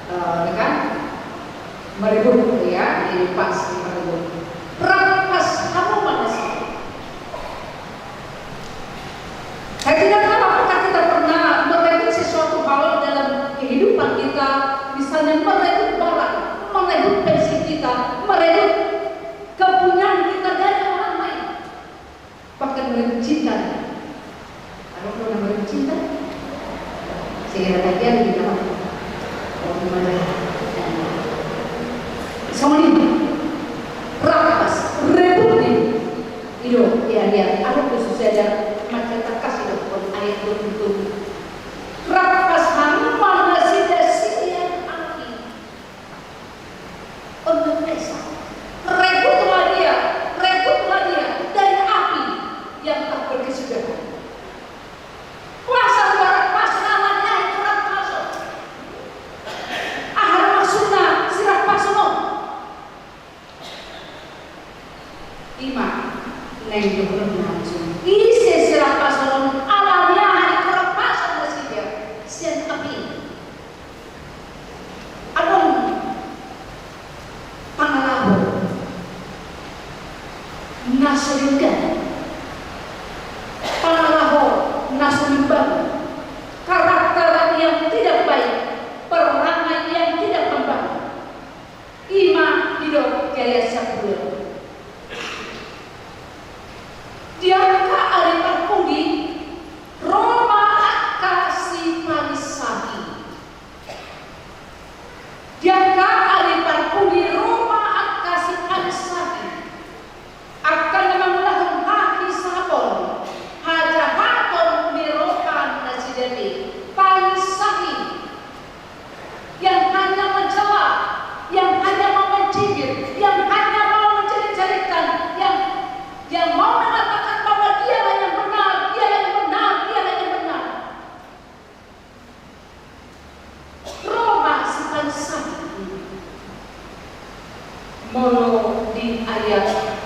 Eh, ya kan? Merebut, ya, ini pas, merebut. Rampas hamu ma nasida. Saya tidak tahu apakah kita pernah merebut sesuatu hal dalam kehidupan kita, misalnya merebut barang, merebut pensi kita, merebut kepunyaan kita dari orang lain. Bahkan merebut cinta. Adong do na merebut cinta? Sehingga bagian di mana? Oh, di mana? Songon i, rampas, rebut i. I do, ya, ya. Adong do susa dia macam takasi do kon ayat dua puluh tujuh. Rampas hamu ma nasida sian api. Untuk Esa, rebutlah dia, rebutlah dia dari api yang tak berkesudahan. Kuasa huharampason, alani aha huharampason? Aha do maksudna sirampason on? Ima naeng didokhon na maksudna. Ise sirampason on, alani aha huharampason nasida sian api? Adong pangalaho na so denggan, pangalaho na so membangun, karakter yang tidak baik, perangai yang tidak membangun. Ima didok di ayat sampulu. Di angka ari parpudi ro ma angka sipanissahi. Di angka ari parpudi ro ma angka sipanissahi, angka na mangulahon hahisapon hajahaton ni roha nasida i, panissahi, yang hanya mencela, yang hanya mau mencibir, yang hanya mau menjelek-jelekkan, yang, yang mau mengatakan bahwa dialah yang benar, dia yang benar, dialah yang benar. Ro ma sipanissahi. Molo di ayat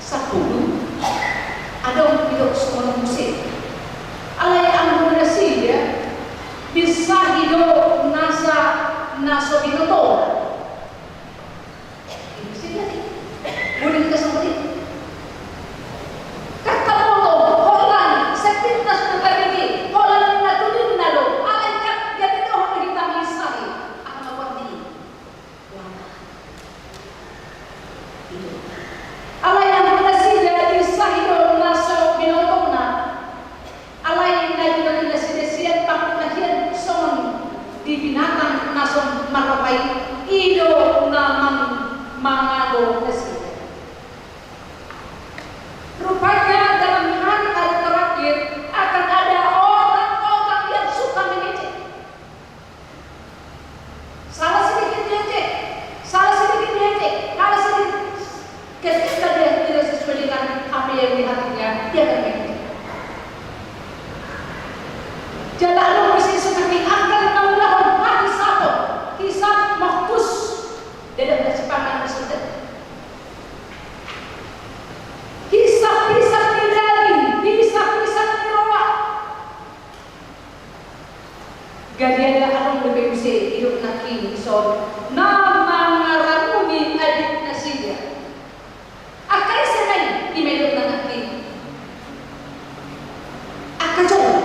sampulu, adong didok songon muse. Alai anggo nasida, binsahi do nasa na so binoto. nasida. Rupanya dalam hari-hari terakhir akan ada orang-orang yang suka mengejek. Salah sedikit diejek, salah sedikit diejek, salah sedikit. Ketika dia tidak sesuai dengan apa yang di hatinya, dia akan mengejek. Jala adong muse songon i angka na mangulahon hahisapon, hisab mahfuz, dalam sipanganon nasida. Hisab-hisab ni daging, hisab-hisab ni roha. Gabe adong dope muse didok nangkin dison na mangaramuni abit nasida. Angka ise ma i? Ima didok nangkin. Angka jolma.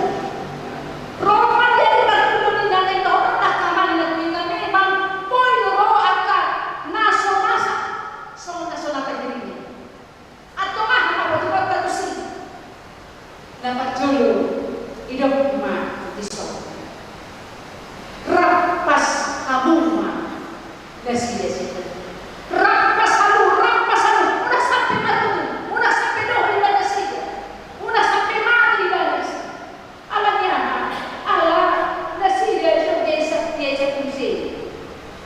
Ro ma di ari parpudi na naeng dohonon angka amang inang, memang boi do ro angka na so masa songon na so na tajadina. Antong aha ma patuduhonta tusi? Na parjolo, didok ma dison: Rampas hamu ma nasida, sida. Rampas hamu, rampas hamu. Unang sampe marungu, unang sampe dohot ibana nasida, unang sampe mate ibana nasida. Ala ni aha? Ala nasida jolo diejek, diejek muse.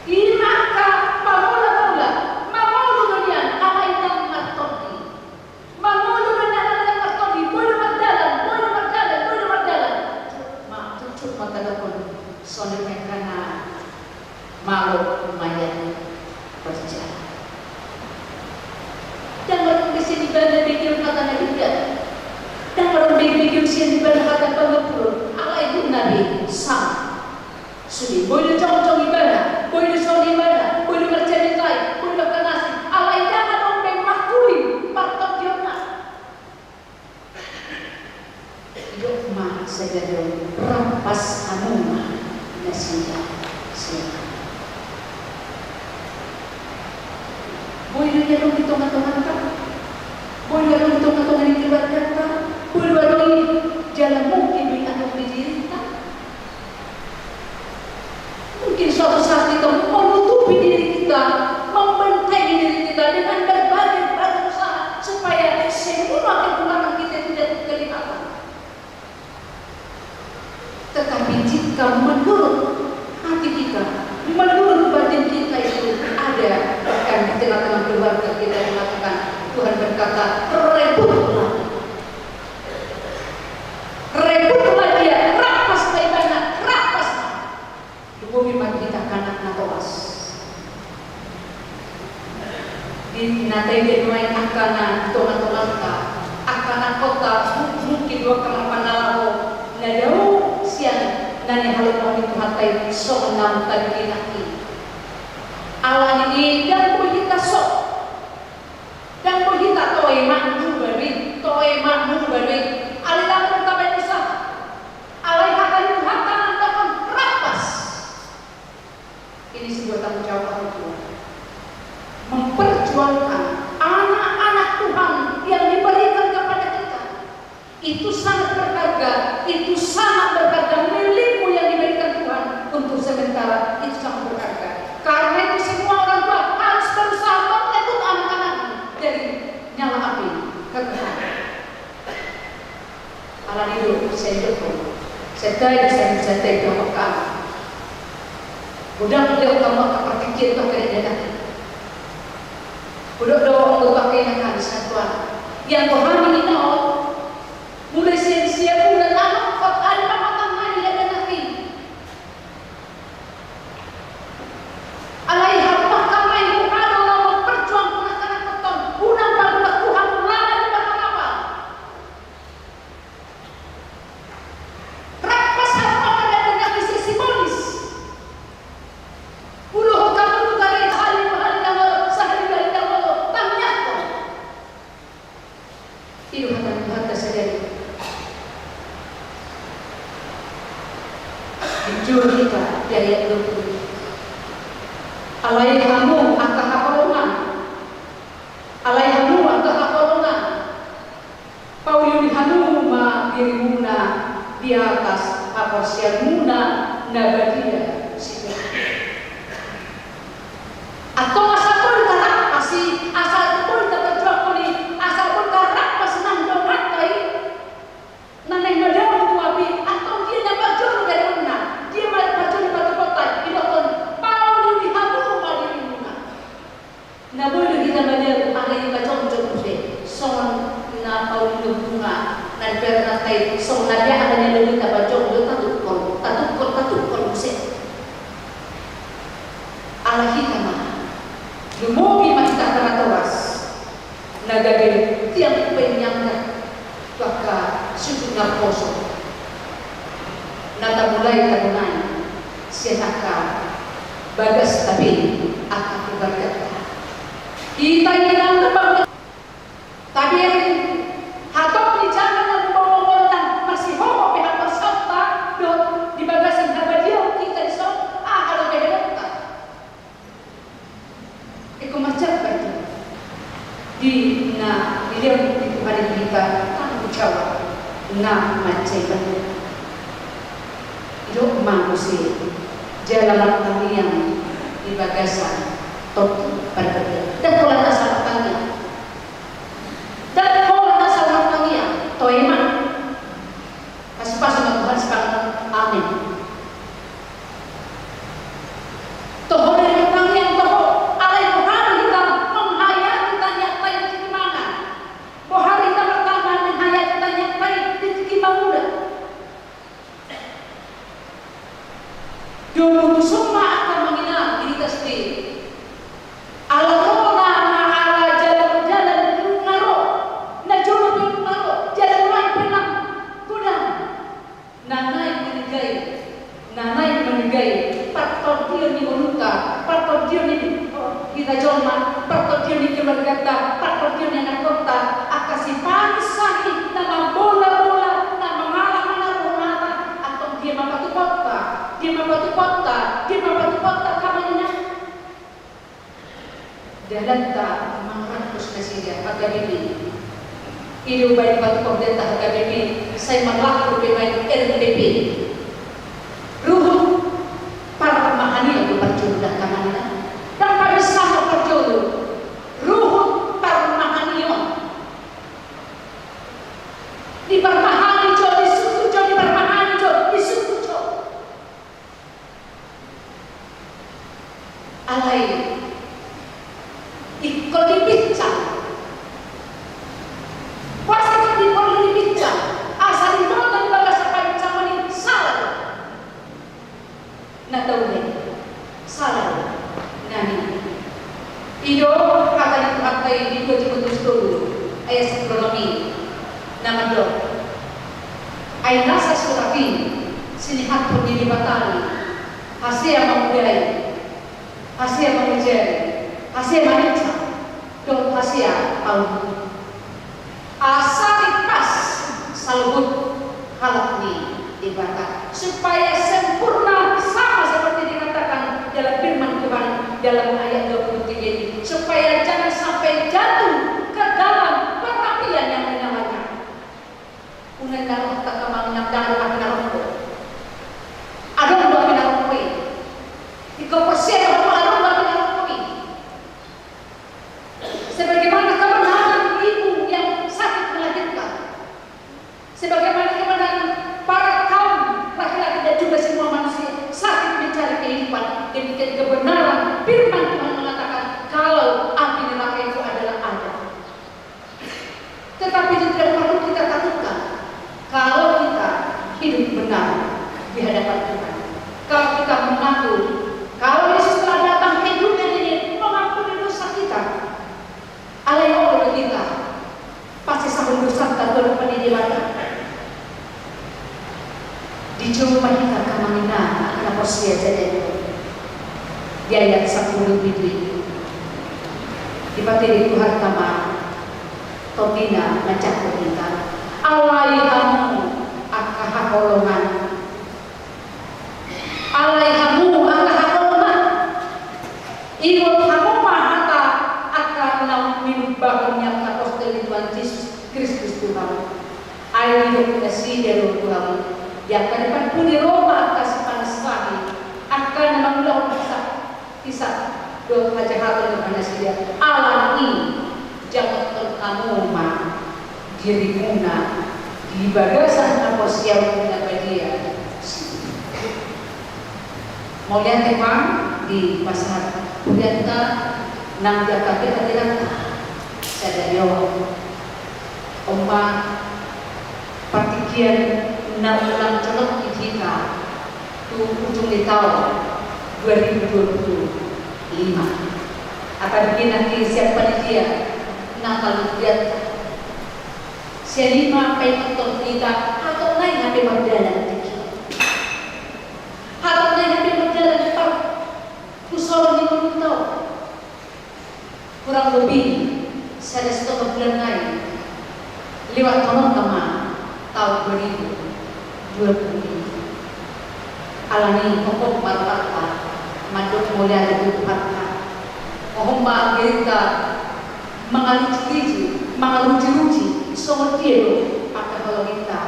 Ima angka pamolamola, mangolu do nian alai ndang martondi. Mangolu do nian alai ndang martondi, boi do mardalan, boi do mardalan, boi do mardalan. Cuma, cuma tadokhon songon i ma angka na malo maian berjalan. Ndang adong be sian ibana begeon hata na denggan. Ndang adong be begeon sian ibana hata pangampulon. Alai umurna be sama. Sude, boi do jongjong ibana, boi do songon ibana, boi do marjamitahit, boi do angka na asing. Alai ndang adong be marhuli partondionna. Didok ma sadari on: Rampas hamu ma nasida, sida. Boi do i adong di tonga-tonganta, boi do i adong di tonga-tonga ni keluarganta, boi do i adong i, jala mungkin do i adong di dirinta. Mungkin suatu saat kita menutupi diri kita, membentengi diri kita dengan berbagai, berbagai usaha supaya semua kekurangan kita itu tidak kelihatan. Tetapi jika menurut hati kita, menurut batin kita itu ada, bahkan di tengah-tengah keluarga kita mengatakan, Tuhan berkata, "Rebutlah. Rebutlah dia, rampas ma ibana, rampas ma." Lumobi ma di hita angka anak na toas. Di na taida nuaeng angka na di tonga-tonganta, angka na hot, mungkin do angka marpangalaho na dao sian na nihalomohon ni Tuhanta i songon naung tabege nangkin. Ala ni i ndang boi hita sok, ndang boi hita toe ma muba do i, toe ma muba do i. Alai laho tabaen usaha. Alai hata ni Tuhanta mandokhon rampas. Ini sebuah tanggung jawab orang tua. Memperjuangkan anak-anak Tuhan yang diberikan kepada kita. Itu sangat berharga, itu sangat berharga milikmu yang diberikan Tuhan untuk sementara, itu sangat berharga. Karena itu semua orang tua harus berusaha merebut anak-anakmu dari nyala api kekerasan. Ala ni i do, sai didok, sai taida, sai taida, sai taida, maka godang do hamu angka partingkian tu angka na indahan. Godang do hamu tu angka na indahan, satuan. Ia anggo hami ina on, mulai sian, sian bulan, anak, hot, ada ma hatana di indahan i. Alai hamu ma angka amang, hamu do na memperjuangkan angka na ingkon, unang pagodang Tuhan, unang di parhalap. Rampas hamu ma angka na ingkon, si Monis. Uluhon hamu tu gareja sahali dua hali na molo, sahali dua hali na molo, tangiangkon. I do hata ni Tuhanta sadari. Jujur hita di ayat dua puluh. Alai hamu angka haholongan. Alai hamu angka haholongan. Pauliuli hamu ma dirimuna di atas haporseaonmuna na badia sian Tuhan. Antong asa boi do rampas i, angka bagasta pe, angka keluargata. Hita inang na bangga. Tabereng hatop ni jaman na mamboan na marsihohot pe haporseaonta dohot di bagasan habadiaon hita dison, aha do keheheonta? Ingkon marjambar do di na dilehon ni Tuhan i tu hita tanggung jawab na mansai bangga. I do ma muse jala martangiang di bagasan tondi parbadiaon. Ndang pola na asal martangiang. Ndang pola na asal martangiang, toe ma. Pasupasu ma Tuhan sipanganon. Amin. Toho do martangiang toho, alai boha do hita manghayati tangiangta i di tingki mangan? Boha do hita martangiang manghayati tangiangta i di tingki mangula? Domu tuson ma angka amang inang di hita sude. Ala ro na, na ala jala mardalan nunga ro, na jolo pe nunga ro, jala nuaeng pe nunga godang. Na naeng manegai, na naeng manegai partondion ni ngolunta, partondion ni hita jolma, partondion ni keluargata, partondion ni anakkonta, angka sipanginsari na mambola-bola, na mangalap-alap rohanta, antong dia ma patupaonta, dia ma patupaonta, dia ma patupaonta, angka amang inang. Dalanta mangrangkus nasida H K B P. I do umbahen dipatupa dalanta H K B P, sai marlaku pe umbahen R P P. Ruhut parmahanion do parjolo, angka amang inang. Ndang pabinsangkon parjolo. Ruhut parmahanion. Diparmahani jo, disungkun jo, diparmahani jo, disungkun jo. Alai ingkon dipinsang. Pasti ingkon dipinsang. Asa diboto di bagasan pabinsangan i sala do. Na tau be sala do. Nani. I do hata ni Tuhanta i di dua Timoteus tolu ayat sampulu onom i, na mandok: Ai nasa surat i sinihathon ni Debata do i, hasea mangudai, hasea mangajari, hasea maninsang, dohot hasea pauli. Asa ringkas saluhut halak ni Debata, supaya sempurna, sama seperti dikatakan dalam firman Tuhan dalam ayat dua puluh tiga ini, supaya jangan sampai jatuh ke dalam perapian yang menawanya. Unang na rohanta, angka amang inang, ndang adong api na ronggo. Adong do api na ronggo i. Ingkon porsea do hamu, adong do api na ronggo i. Sebagaimana kebenaran ibu yang sakit melahirkan, sebagaimana kebenaran para kaum laki-laki dan juga semua manusia sakit mencari kehidupan, demikian kebenaran firman Tuhan mengatakan, kalau api neraka itu adalah ada. Tetapi itu tidak perlu kita takutkan kalau kita hidup benar di hadapan Tuhan. Kalau kita mengaku, kalau Yesus telah datang ke dunia ini mengampuni dosa kita, alai olo do hita pasesahon dosanta tu adopan ni Debata. Dijou ma hita, angka amang inang, angka na porsea, jadi di ayat sampulu pitu i dipatiri Tuhanta ma tondina manjangkon hita: Alai hamu angka haholongan, alai hamu angka haholongan, ingot hamu ma hata angka na ninumbahon ni angka apostel ni Tuhan Jesus Kristus tu hamu. Ai didok nasida do tu hamu, di angka na parpudi ro ma angka sipanginsari, angka na mangulahon hisap, hisap dohot hajahaton ni roha nasida. Alani i, jangothon hamu ma dirimuna di bagasan haporseaon na badia. Mauliate ma di pasahat hurianta nang di angka hadirat sadari on. On ma partingkian na unang jonok di hita tu ujung ni taon dua ribu dua puluh lima. Apalagi nangkin sian panitia Natal di hurianta, sian i ma paingothon hita hatop naeng hape mardalan tingki on. Hatop naeng hape mardalan Di sada setengah bulan nai, lewat tonon nama taon dua ribu dua puluh lima. Alani hohom ma rohanta mandok mauliate tu Tuhanta. Hohom ma gerinta mangaruji-ruji, mangaruji-ruji songon dia do angka holonginta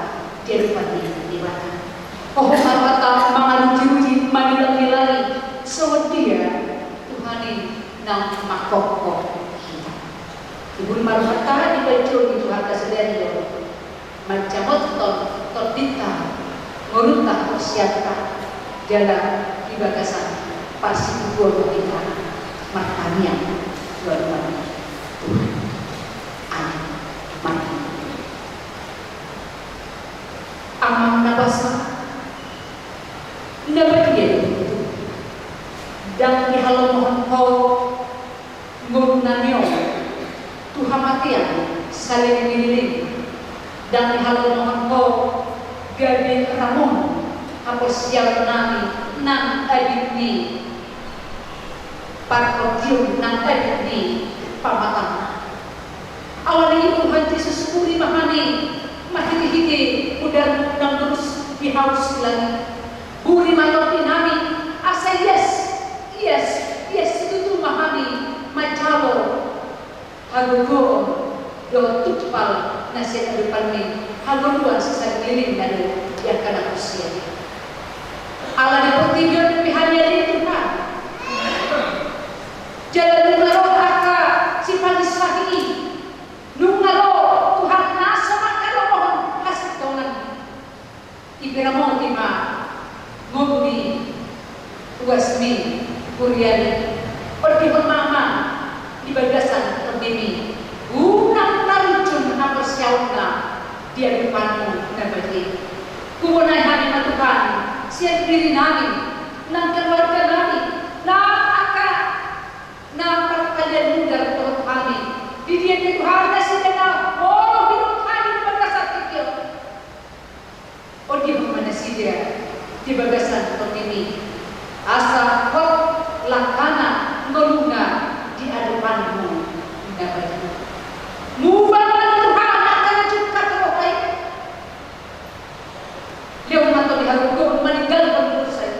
di adopan ni Debata. Hohom ma rohanta mangaruji-ruji, manilai-nilai songon dia Tuhan i naung mangkophop hita. Tibur ma rohanta di panjouon ni Tuhanta sadari on, manjamothon tondinta, ngolunta, haporseaonta, jala di bagasan parsitutuon hita martangiang tu Tuhan. Amin. Martangiang. Amang na basa, na badia do Ho. Ndang dihalomohon Ho ngolunami on tu hamatean saleleng ni lelengna. Ndang dihalomohon Ho gabe ramon haporseaonnami nang abit ni partondion, nang abit ni pamataonna. Alani i Tuhan Jesus, buri ma hami marhitehite mudarmu na lurus di hau silang i. Buri ma tondinami asa ias, ias, ias situtu ma hami manjalo hagogoon dohot tumpal na sian adopanmi, hagoluan sisaleleng na do di angka na porsea. Ala di portibi on pe hami adi Tuhan. Jala nunga ro angka sipangisahi i, nunga ro Tuhan na so mangkalomohon hasintongan. Diperamoti ma ngolu ni ruasmi, huriami. Ondihon ma Amang di bagasan tondimi, unang tarunjun haporseaonna di adopanmu na badia i. Hubonai hami ma Tuhan sian dirinami, nang keluarganami, nang angka na parpalian mudar dohot hami. Di dia pe Tuhan nasida na molo hidup hami di bagasan tingki on. Ondihon ma nasida di bagasan tondimi, asa hot langkana ngoluna di adopanmu na badia. Muba ma Tuhan angka na jungkat roha i. Lehon ma tong di hagogoon maninggalhon dosa i.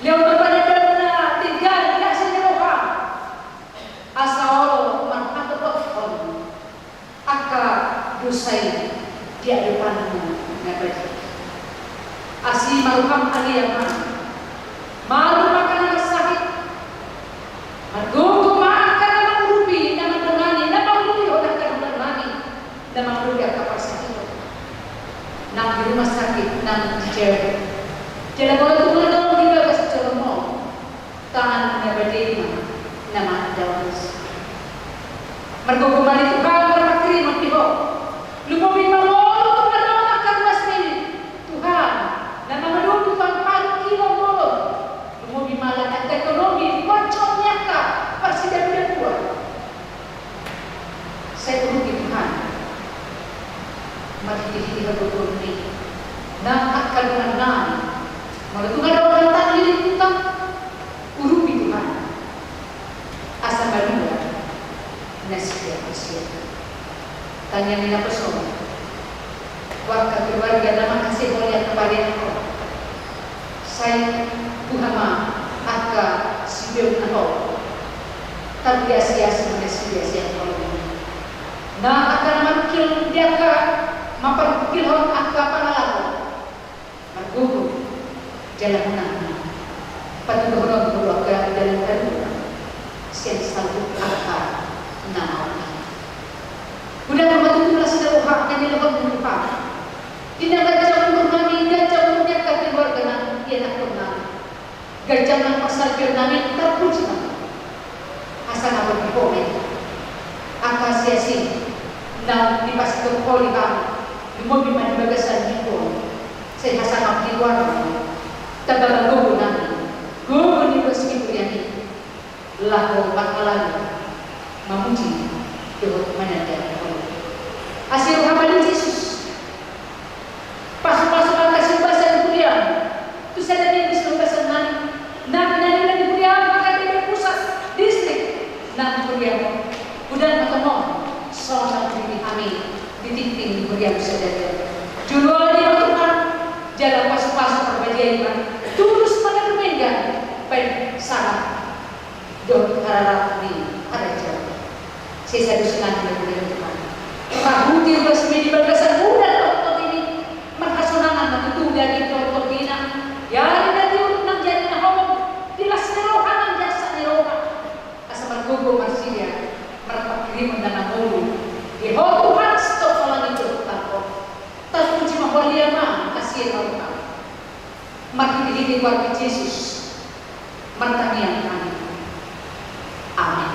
Lehon ma panandaon na denggan di asi ni roha, asa olo marhatopothon angka dosa i di adopanmu na badia. Asi ma roham ale Amang. Malum angka na marsahit. Margogo ma angka na mangurupi na mandongani, na mangulurihon angka na mandongani, na mangurupi angka parsahiton. Nang di rumah sakit, nang di jabu. Jala molo tung adong di bagas jolom on, tangan na badia i ma na mandaonis. Margogo ma ale Tuhan, marpanghirimon di Ho. Lumobi ma molo tung adong angka ruas ni Tuhan na mangadopi Tuhan parungkilon molo. Lumobi ma lan angka ekonomi, poncon ni angka parsidabudabuan. Sai urupi Tuhan marhitehite hagogoonmi nang angka dongannami. Molo tung adong na tarlilit hutang, urupi Tuhan asa malua nasida tusi. Tangiang ni naposo on, tu angka keluarga na mangkasiholi angka parianhon. Sai buha ma angka sibeon na hot. Tarbiasiasi ma nasida sian holong i. Nang angka na manungkil di angka, mamparungkilhon angka pangalaho, margogo jala unang patuduhon tu angka dalan haluaon sian saluhut angka na maol i. Unang ma tutu las ni roha na nilehonmu Tuhan. Di na ganjang umurnami, ganjang umur ni angka keluarga nang ianakhonnami. Ganjang nang parsaripeonnami, tarpuji ma hasangapon ni Ho ma i. Angka siasi naung dipasingkop Ho di hami, lumobi ma di bagasan minggu on. Sai hasangap ni goarmu, tamba ma gogonami, gogo ni ruas ni huriami, laho marhalado mamuji dohot mananda Ho. Asi roha ma di Jesus. Pasupasu ma angka siubasan huriam tu sada minggu siubasan nami. Nang na niula ni huriam angka P D Pusat, distrik, nang huriam sadarion. Jolo ale ma Tuhan, jala pasupasu parbadiaon ma, tulus ma na dumenggan, baen sala dohot hararap ni harajaon. Sesa do songon i, Tuhan. Marhite ulos-Mi di bagasan udan dohot tondi-Mi, marhasonangan ma tutu daging dohot tondi-Na. Ia di na tiur nang jadi na holom, di las ni roha nang di arsak ni roha. Asa margogo marsida, marpanghirimon na mangolu. Di Ho Tuhan, sitongka langit dohot tano. Tarpuji ma Ho ale Ama, asi ma roham. Marhitehite goar-Mi Jesus, martangiang hami. Amen.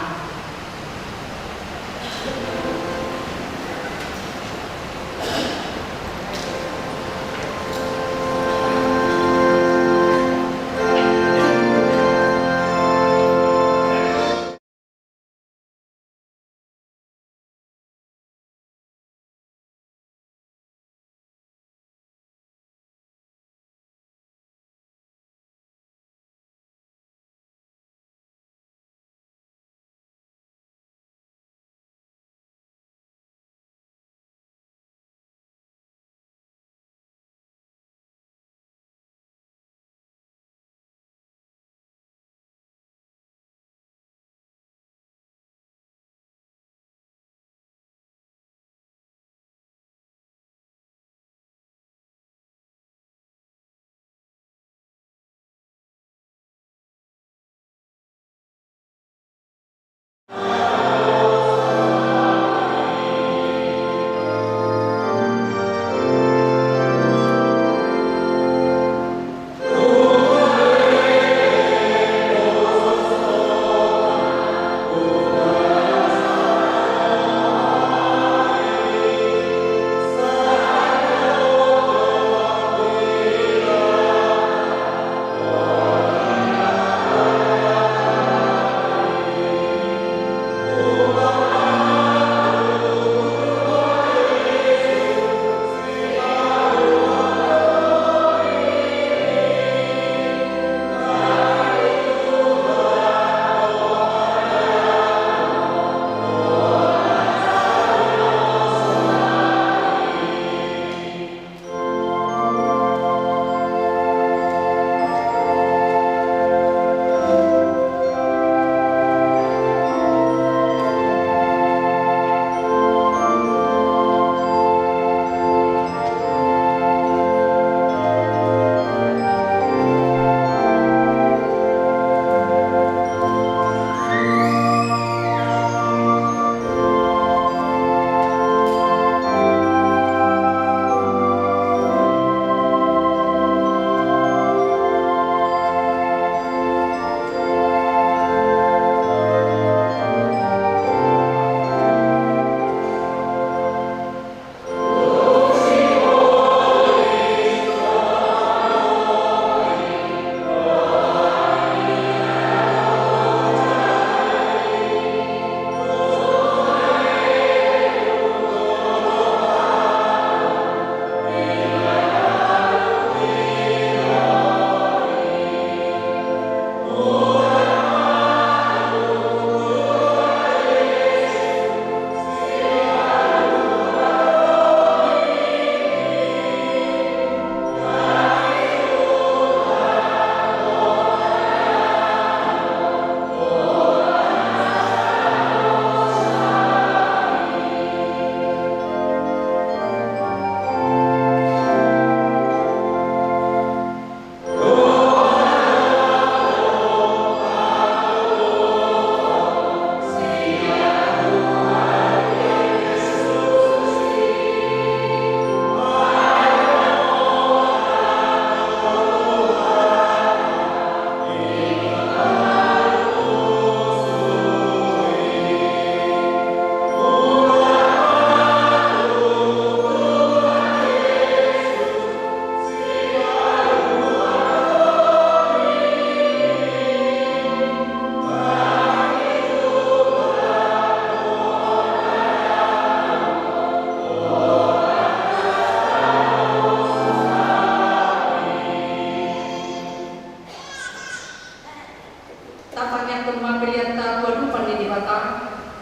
Tatangiangkon ma pelean ta tu adopan ni Debata,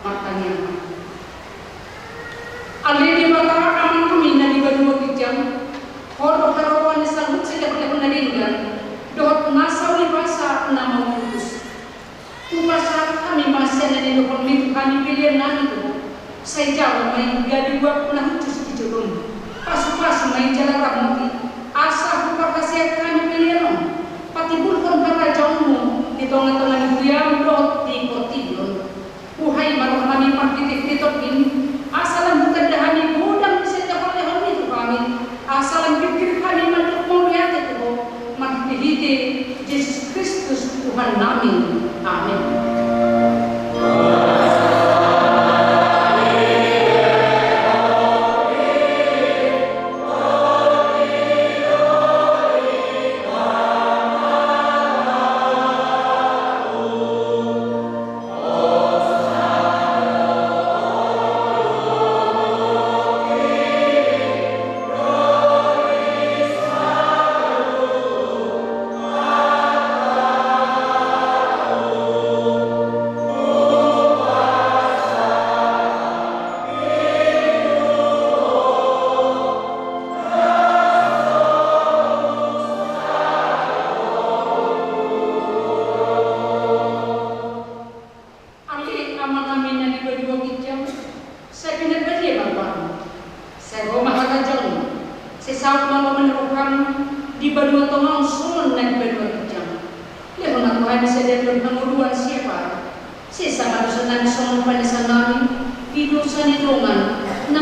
martangiang ma. Ale Debata, Amanami na di Sian na nidokon ni Tuhan i pelean nami tu Ho. Sai jalo ma i gabe buakku na hushus di jolom. Pasupasu ma i jala ramoti. Asa huparhaseang hami pelean on. Patimbulhon harajaonmu di tongatonga ni huriam dohot di portibi on. Buhai ma roha nami marhitehite Tondim. Asa lam hutanda hami godang ni sian na holehon ni Tuhan i. Asa lam pingkir hami mandok mauliate tu Ho. Marhitehite Jesus Kristus Tuhan nami. Amen. Ale Amanami na di banua ginjang, sai pinarbadia ma goarMu. Sai ro ma harajaonMu. Sai saut ma lomo ni rohaM di banua tonga on songon na di banua ginjang. Lehon ma tu hami sadari on hangoluan siapari. Sesa ma dosanami songon panesannami di dosa ni dongan na